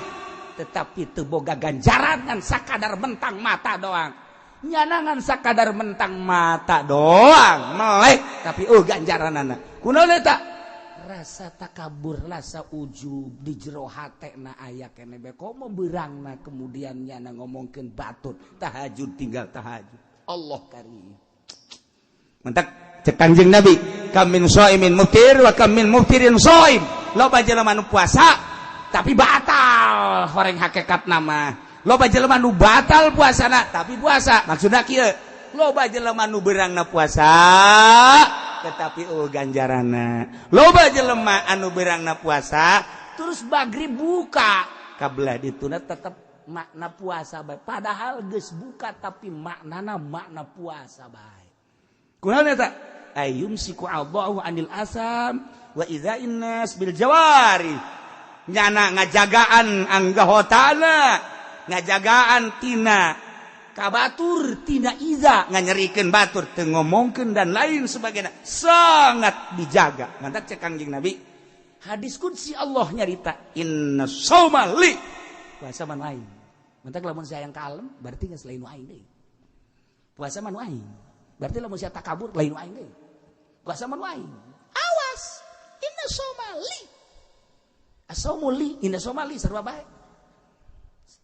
tetapi teu boga ganjaran, ngan sakadar mentang mata doang. Nyana ngan sakadar mentang mata doang melek, tapi oh ganjaranana kunaon eta? Rasa takabur, rasa ujub di jero hatena aya keneh bae, komo beurangna kemudian nyana ngomongkeun batur tahajud, tinggal tahajud. Allah karim. Mentak cek Kanjeng Nabi, kam min shaimin muftir wa kam min muftirin shaim. Loba jelema nu puasa tapi batal horeng hakikat nama. Loba jelema nu batal puasana tapi puasa. Maksudna kieu, loba jelema nu beurangna puasa tetapi oh ganjarana. Loba jelema anu beurangna puasa terus magrib buka, kabelah dituna tetep makna puasa bae. Padahal geus buka tapi maknana makna puasa bae. Kunaon eta? Ayumsiku Allahu anil asam wa idza'in nas bil jawari. Nyana ngajagaan anggahotana, ngajagaan tina kabatur, tina iza nganyerikeun batur, teu ngomongkeun dan lain sebagainya, sangat dijaga. Mantak cek Kangjeng Nabi, hadis qudsi Allah nyarita inna shauma li, puasa mah nu aing. Mantak lamun saya yang kalem berarti geus lain nu aing deui. Puasa mah nu aing. Berarti lamun sia takabur lain nu aing deui. Puasa mah nu aing. Awas, inna shauma li. Asaumu li, inna shauma li sarua bae.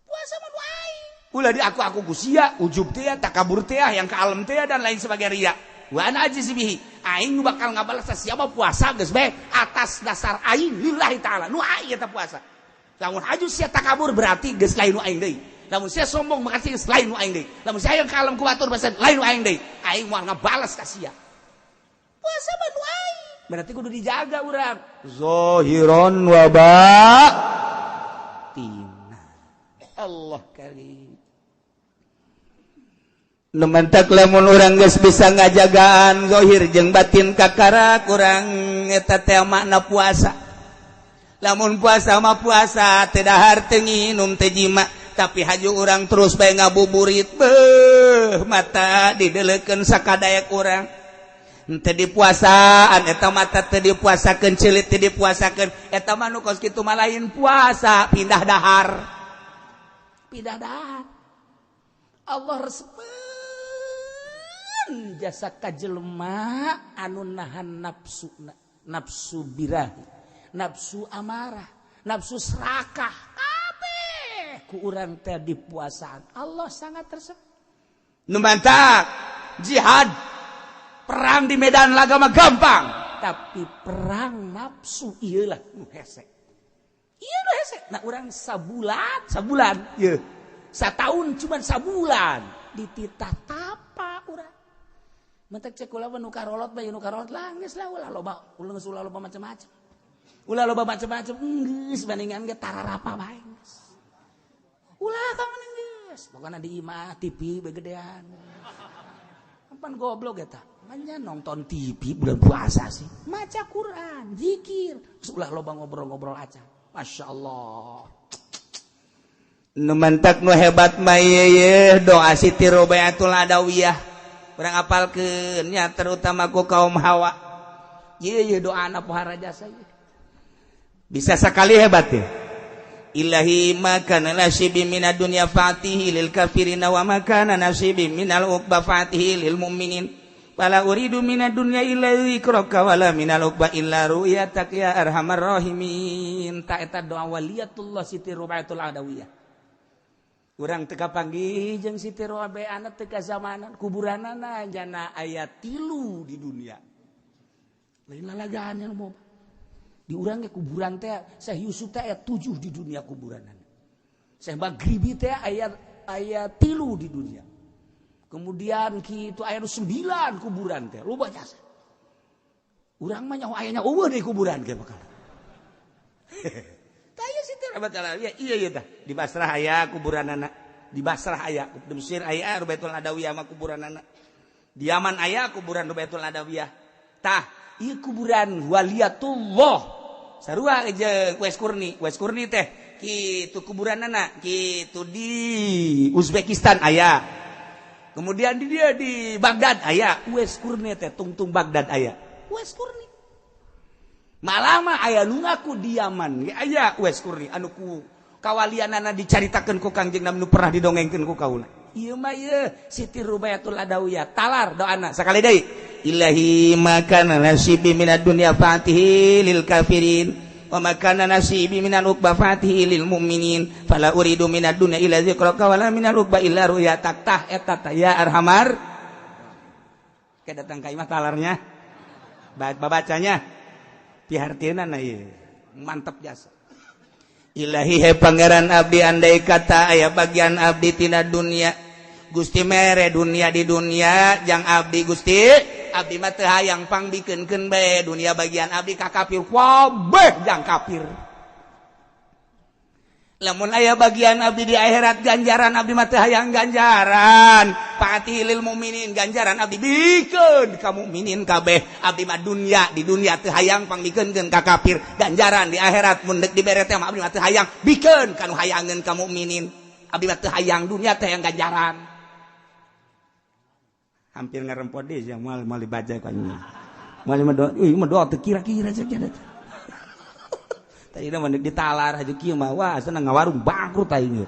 Puasa mah nu aing. Ulah di aku ku sia, ujub teh, takabur teh, yang kalem teh dan lain sebagainya ria. Wa ana ajzi bihi. Aing nu bakal ngabalas siapa puasa geus bae atas dasar aing lillahi taala. Nu aing eta puasa. Lamun haju sia takabur berarti geus lain nu aing deui. Lamun sia sombong berarti geus lain nu aing deui. Lamun sia hayang kalem ku batur berarti lain nu aing deui. Aing moal ngabalas ka sia. Puasa mah nu aing. Berarti kudu dijaga urang. Zahiran wa batina. Allah karim. Nu mantak lamun urang geus bisa ngajagaan zahir jeung batin kakara kurang eta teh makna puasa. Lamun puasa mah puasa teu dahar teu nginum teu jima, tapi haju urang terus bae ngabuburit beuh mata dideulekeun sakadaek urang. Henteu dipuasaan eta mata teu dipuasakeun, ceulit teu dipuasakeun, eta mah nu kos kitu mah lain puasa, pindah dahar. Pindah dahar. Allah resepeun jasa ka jelema anu nahan nafsu, nafsu birahi, nafsu amarah, nafsu serakah, kabeh ku urang teh dipuasaan. Allah sangat resep. Nu mantak jihad perang di medan laga mah gampang, tapi perang nafsu ieu lah nu hese. Ieu nu hese. Nah urang sabulan, sabulan ieu. Sataun cuman sabulan dititah tapa urang. Mentek cek kula nu karolot bae nu karolot lah geus lah ulah loba, ulah geus ulah loba macam-macam. Ulah loba macam-macam geus bandingan ge tararapa bae geus. Ulah ka mana geus. Pokona di imah TV begedean. Pan goblok eta. Manya nonton TV bulan puasa sih. Maca Quran, zikir, terus ulah loba ngobrol-ngobrol aja. Masya Allah. Nu mantak nu hebat mah ieu doa Siti Robiatul Adawiyah. Urang apalkeun nya terutama ku kaum hawa. Ieu ieu doana pohara jasa ieu. Bisa sekali hebat ya. Ilahi ma kana nasibi minad dunya fatihi lil kafirina wa ma kana nasibi minal uqba fatihi lil mu'minin. Fala uridu minad dunya illa dzikraka wala minal uqba illa ru'yatak ya arhamar rahimin. Ta eta doa waliyatullah Siti Robiatul Adawiyah. Urang teu kapanggih jeung Siti Robiah teu kazamanan kuburanana jana aya 3 di dunia. Lain lalagaan yang mau. Di urang ge kuburan teh Syekh Yusuf teh aya 7 di dunia kuburanana. Syekh Maghribi teh aya 3 di dunia. Kemudian kitu aya 9 kuburan teh, loba jasa. Urang mah nyaho ayanya eueuh deui kuburan ge bakal. Tah ieu Siti Robiatul Adawiyah, iya ieu tah. Di Basrah aya kuburanana, di Basrah aya, di Mesir aya Robiatul Adawiyah mah kuburanana. Di Yaman aya kuburan Robiatul Adawiyah. Tah, ieu kuburan waliyatullah. Sarua jeung Uwais Qurni, Uwais Qurni teh kitu kuburanana, kitu di Uzbekistan aya. Kemudian di dia di Baghdad aya, Uwais Qurni teh tungtung Baghdad aya. Uwais Qurni. Malah mah aya nu ngaku di Yaman ge aya Uwais Qurni anu ku kawalianana dicaritakeun ku Kangjeng Nabi nu pernah didongengkeun ku kaula. Ieu mah ieu Siti Robiatul Adawiyah talar doana sakali deui. Ilahi ma kana nasibi minad dunya fatihi lil kafirin wa ma kana nasibi minal uqba fatihi lil mu'minin fala uridu minad dunya illa dzikraka wala minal uqba illa ru'yatak. Tah eta tah ya arhamar. Kayak datang ka imah talarnya. Babacanya pihartieuna na ieu. Mantap jasa. Ilahi he pangeran abdi andai kata aya bagian abdi tina dunia. Gusti mere dunia di dunia jang abdi Gusti abdi mah teu hayang pangbikeunkeun bae dunia bagian abdi ka kafir kabeh jang kafir. Lamun aya bagian abdi di akhirat ganjaran abdi mah teu hayang ganjaran. Paati lil mukminin ganjaran abdi bikeun ka mukminin kabeh. Abdi mah dunia di dunia teu hayang pangbikeunkeun ka kafir. Ganjaran di akhirat mun deuk dibere teh mah abdi mah teu hayang bikeun ka nu hayangeun ka mukminin. Abdi mah teu hayang dunia teh hayang ganjaran. Hampir ngarempot deui sia moal moal dibaca ku anjing. Moal mah doa, euy mah doa teu kira-kira cek nya. Tadi mah ditalar haji kieu mah wah senang ngawarung bangkrut aing.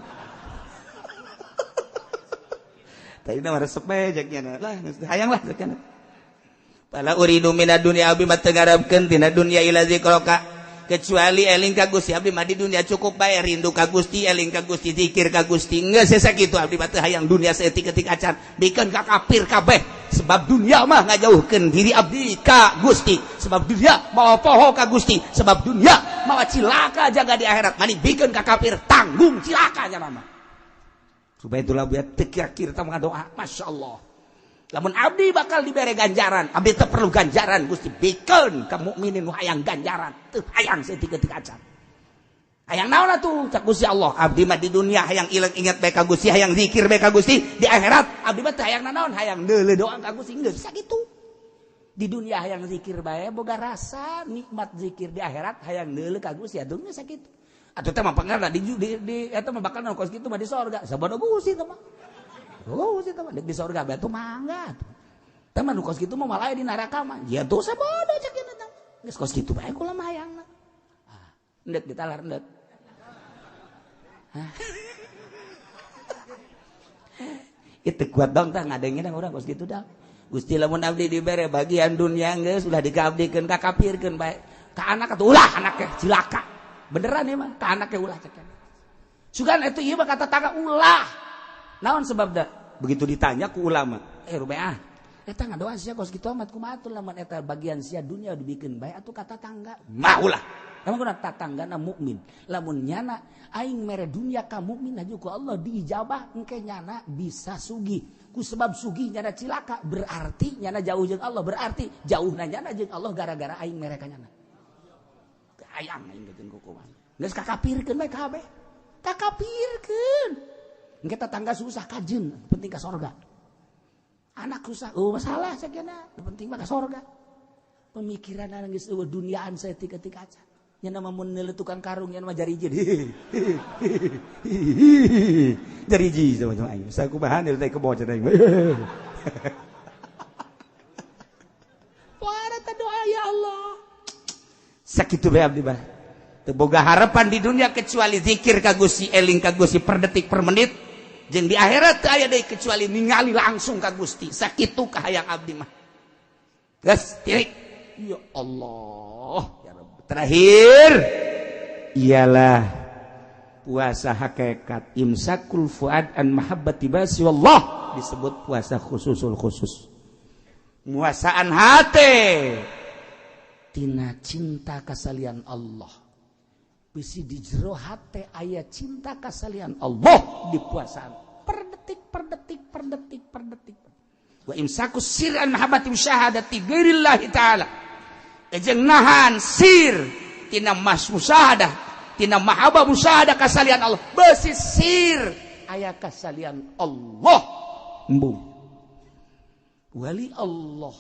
Tadi mah resep bae cek nya lah hayang lah cek nya. Fala uridu minad dunya abdi mah teu ngarepkeun tina dunya ila zikraka kecuali eling ka Gusti abdi mah di dunia cukup bae rindu ka Gusti eling ka Gusti zikir ka Gusti geus sakitu abdi mah teu hayang dunia saeutik-eutik acan bikeun ka kafir kabeh sebab dunia mah ngajauhkeun diri abdi ka Gusti sebab dunia mawa poho ka Gusti sebab dunia mawa cilaka jaga di akhirat mani bikeun ka kafir tanggung cilaka nya mah supaya itulah biar teu kira-kira tah doa masyaallah. Lamun abdi bakal dibere ganjaran, abdi teu perlu ganjaran Gusti bikeun ka mukminin nu hayang ganjaran, teu hayang saeutik-eutik acan. Hayang naon atuh cak Gusti Allah, abdi mah di dunia hayang ilang ingat bae ka Gusti, hayang zikir bae ka Gusti, di akhirat abdi mah teu hayang nanaon, hayang deuleu doa ka Gusti geus sakitu. Di dunia hayang zikir bae boga rasa nikmat zikir di akhirat hayang deuleu ka Gusti atuh geus sakitu. Atuh teh mah pangarna di eta mah bakal kos kitu mah di sorga, sabodo Gusti teh mah. Oh, sih teman, di sorga batu mangga. Teman nu kos kitu mah malah di neraka mah. Ya dosa bodoh cek ieu teh. Geus kos kitu bae kula mah hayangna. Ah, endek ditalar endek. Hah. Itu kuat dong tah ngadengin urang kos kitu dah. Gusti lamun abdi dibere bagian dunia geus ulah dikaabdikeun ka kafirkeun bae. Ka anak atuh ulah anaknya cilaka. Beneran ieu mah ka anaknya ulah cek. Sugan atuh ieu mah kata tangga ulah. Naon sebabna? Begitu ditanya ku ulama, rubeah, eta ngadoa sia kos kitu amat kumaha atuh lamun eta bagian sia dunia dibikeun bae atuh kata tangga. Mah ulah. Emang kuna tatanggana mukmin. Lamun nyana aing mere dunia ka mukmin aju ku Allah diijabah engke nyana bisa sugih. Ku sebab sugih nyana cilaka berarti nyana jauh jeung Allah, berarti jauhna nyana jeung Allah gara-gara aing mere ka nyana. Hayang aing geukeun ku kumaha. Geus kakapirkeun bae kabeh. Kakapirkeun. Engke tetangga susah kajen, penting ka sorga. Anak susah, oh masalah sakiana, penting mah ka sorga. Pemikiran geus eueuh duniaan saeutik-eutik acan. Nya mah mun neuleuh tukang karung nya mah jariji. Jariji sama aing. Sakumaha deui teh kebo cenah aing. Wah, eta doa ya Allah. Sakitu bae abdi mah. Teu boga harapan di dunia kecuali zikir ka Gusti, eling ka Gusti per detik per menit. Jeung di akhirat teu aya deui kecuali ningali langsung ka Gusti. Sakitu kahayang abdi mah. Geus titik. Ya Allah, ya Rabb. Terakhir ialah puasa hakikat imsakul fuad an mahabbati basi wallah disebut puasa khususul khusus. Muasaan hate tina cinta kasalian Allah. Bisi di jero hate aya cinta kasalian Allah di puasaan per detik per detik per detik per detik. Wa imsaku sir an mahabbati musyahadati ghairillahi ta'ala. Jeung nahan sir tina mas musyahadah tina mahabbah musyahadah kasalian Allah. Besi sir aya kasalian Allah. Embung. Wali Allah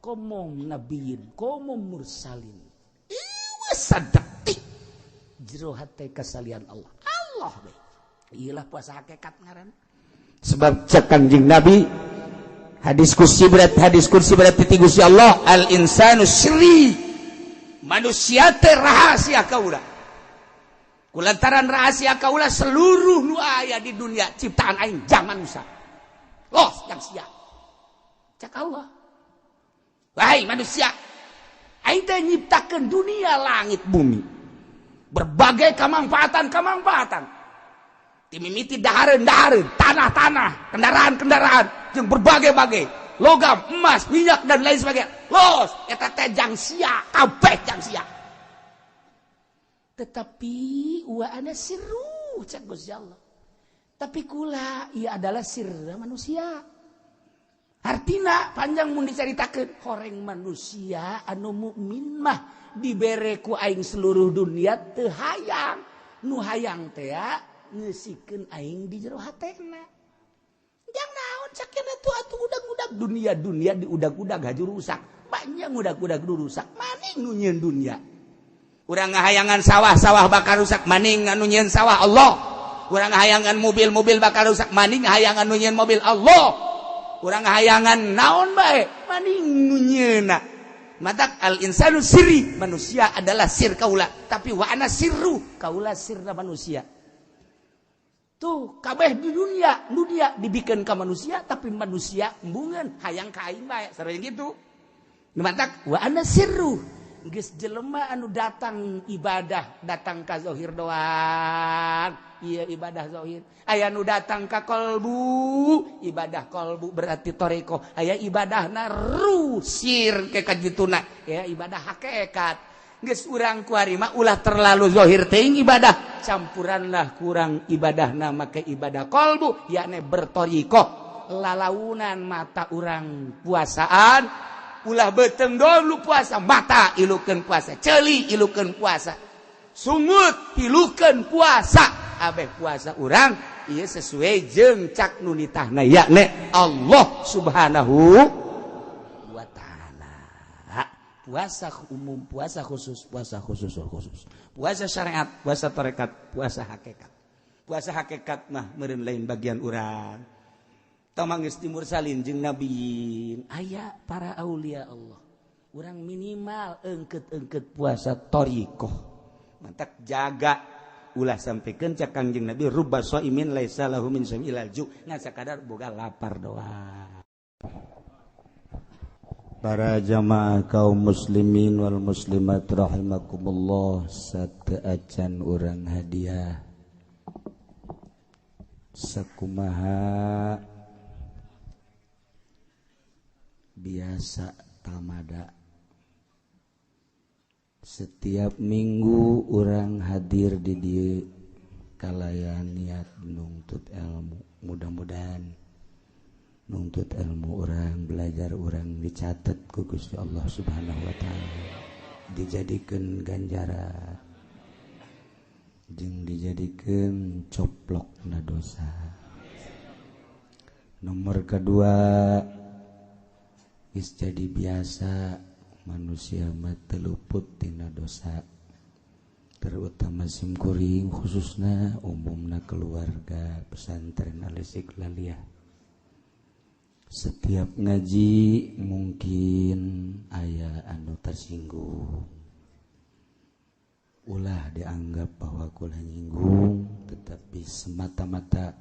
komo nabiyin komo mursalin. Ieu sadetik jero hate kasalian Allah. Allah we. Iyalah puasa hakikat ngaran. Sebab cek Kanjeng Nabi hadis kursi berat ti Gusti Allah al insanu sri manusia teh rahasia kaula. Kulantaran rahasia kaula seluruh nu aya di dunia ciptaan aing jang manusia. Los jang sia. Cek Allah. Wahai manusia, aing teh nyiptakeun dunia langit bumi. Berbagai kemanfaatan-kemanfaatan. Timimiti dahareun-dahareun, tanah-tanah, kendaraan-kendaraan, jeung berbagai-bagai. logam, emas, minyak dan lain sebagainya. Los, eta teh jang sia, kabeh jang sia. Tetapi wa ana sirru cek Gusti Allah. Tapi kula ia adalah sirra manusia. Artina panjang mun dicaritakeun horeng manusia anu mukmin mah dibere ku aing seluruh dunia teu hayang. Nu hayang teh ngeusikeun aing di jero hatena. Jang naon cakena tuh atuh udag-udag dunia-dunia diudag-udag haju rusak. Banyak udag-udag rusak. Maning nu nyieun dunia. Urang ngahayangan sawah-sawah bakal rusak, maning anu nyieun sawah Allah. Urang ngahayangan mobil-mobil bakal rusak, maning hayangan nu nyieun mobil Allah. Urang ngahayangan naon bae, maning nu nyieunna. Matak al insanu sirri, manusia adalah sir kaula, tapi wa ana sirru, kaula sirna manusia. Tuh kabeh di dunia, dunia dibikeun ka manusia, tapi manusia embungeun hayang ka aing bae, sareng gitu. Matak wa ana sirru. Geus jelema anu datang ibadah, datang ka zahir doang. Iya ibadah zahir. Aya nu datang ka kolbu, ibadah kolbu berarti toreko. Aya ibadahna rusir ke kajituna, ya ibadah hakikat. Geus urang kuari mah ulah terlalu zahir teuing ibadah, campuranlah kurang ibadahna make ibadah kolbu, yakni bertorikoh. Lalaunan mata urang puasaan, ulah beteng dulu puasa, mata ilukeun puasa, ceuli ilukeun puasa, sungut ilukeun puasa, abeh puasa urang ieu sesuai jeung cak nu nitahna yakni Allah Subhanahu wa taala. Puasa umum, puasa khusus, puasa khusus khusus, puasa syariat, puasa tarekat, puasa hakikat. Puasa hakikat mah meureun lain bagian urang. Tamang geus timursalin jeung nabiin, aya para aulia Allah. Urang minimal engket-engket puasa thariqah. Mantak jaga ulah sampikeun cak Kangjeng Nabi rubba shaimin laisa lahu min shaimi ilal ju', ngan sakadar boga lapar doang. Para jamaah kaum muslimin wal muslimat rahimakumullah, sateuacan urang hadiah sakumaha biasa tamada. Setiap minggu orang hadir di dieu kalayan niat nuntut ilmu. Mudah-mudahan nuntut ilmu orang, belajar orang dicatat ku Gusti Allah Subhanahu wa taala, dijadikeun ganjaran jeung dijadikeun coplokna dosa. Nomor kedua, geus jadi biasa manusia mah teu luput tina dosa, terutama simkuring khususna umumna keluarga pesantren Al-Istiqlaliyah. Setiap ngaji mungkin aya anu tersinggung, ulah dianggap bahwa kula nyinggung, tetapi semata-mata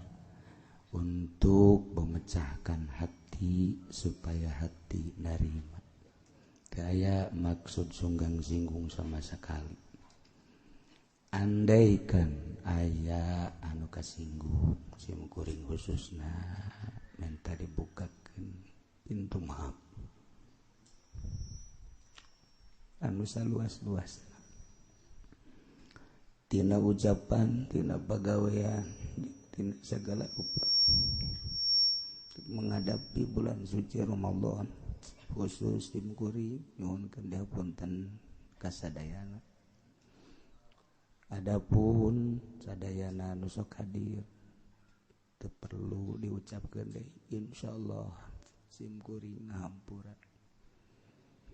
untuk memecahkan hati supaya hati narima. Kayak maksud sunggang singgung sama sekali. Andaikan aya anu kasinggung simkuring khususna minta dibukakan pintu maaf anu saluas-luas tina ucapan, tina pagawean, tina segala rupa menghadapi bulan suci Ramadan khusus simkuring nyuhunkeun dihapunten kasadayana. Adapun sadayana nu sok hadir teu perlu diucapkeun deui, insyaallah simkuring ngahampura.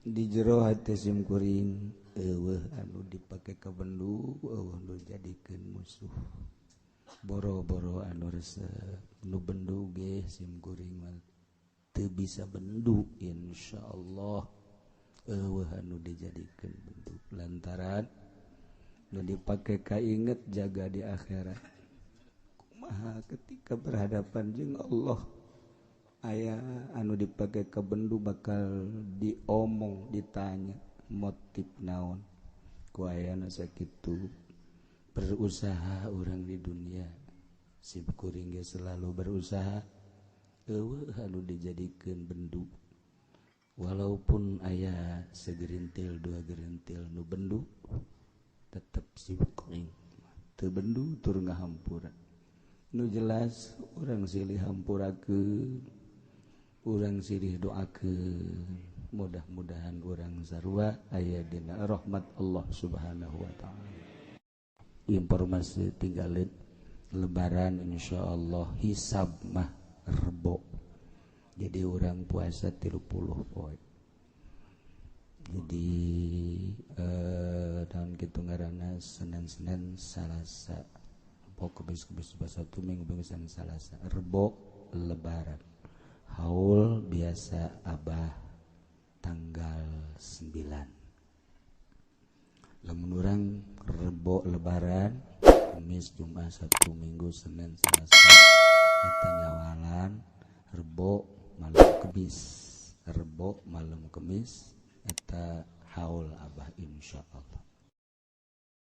Di jero hate simkuring eueuh anu dipake ka bendu, eueuh nu jadikeun musuh. Boro-boro anu resep nu bendu ge simkuring mah teu bisa bendu, insyaallah eueuh anu dijadikeun bendu lantaran nu dipake kainget jaga di akhirat. Kumaha ketika berhadapan jeung Allah aya anu dipake ka bendu bakal diomong, ditanya motif naon ku ayana sakitu. Berusaha orang di dunia simkuring ge selalu berusaha Euweuh anu dijadikeun bendu, walaupun aya segerintil dua gerintil nu bendu, tetep simkuring teu bendu tur ngahampura. Nu jelas urang silih hampurakeun, urang silih doakeun, mudah-mudahan urang sarua aya dina rahmat Allah Subhanahu wa taala. Informasi tinggalin Lebaran, insyaallah hisab mah Rebo, jadi urang puasa 30 poe. Jadi tahun gitu ngaranna Senin, Senin, Salasa, Rebo, Kemis, Kemis, Jumat, Sabtu, Minggu, Minggu, Senin, Salasa, Rebo Lebaran. Haul biasa Abah tanggal 9. Lamun urang Rebo Lebaran, Kamis, Jumat, Sabtu, Minggu, Senin, Selasa eta nyawalan. Rebo malam Kemis, Rebo malam Kemis eta haul Abah, insyaallah.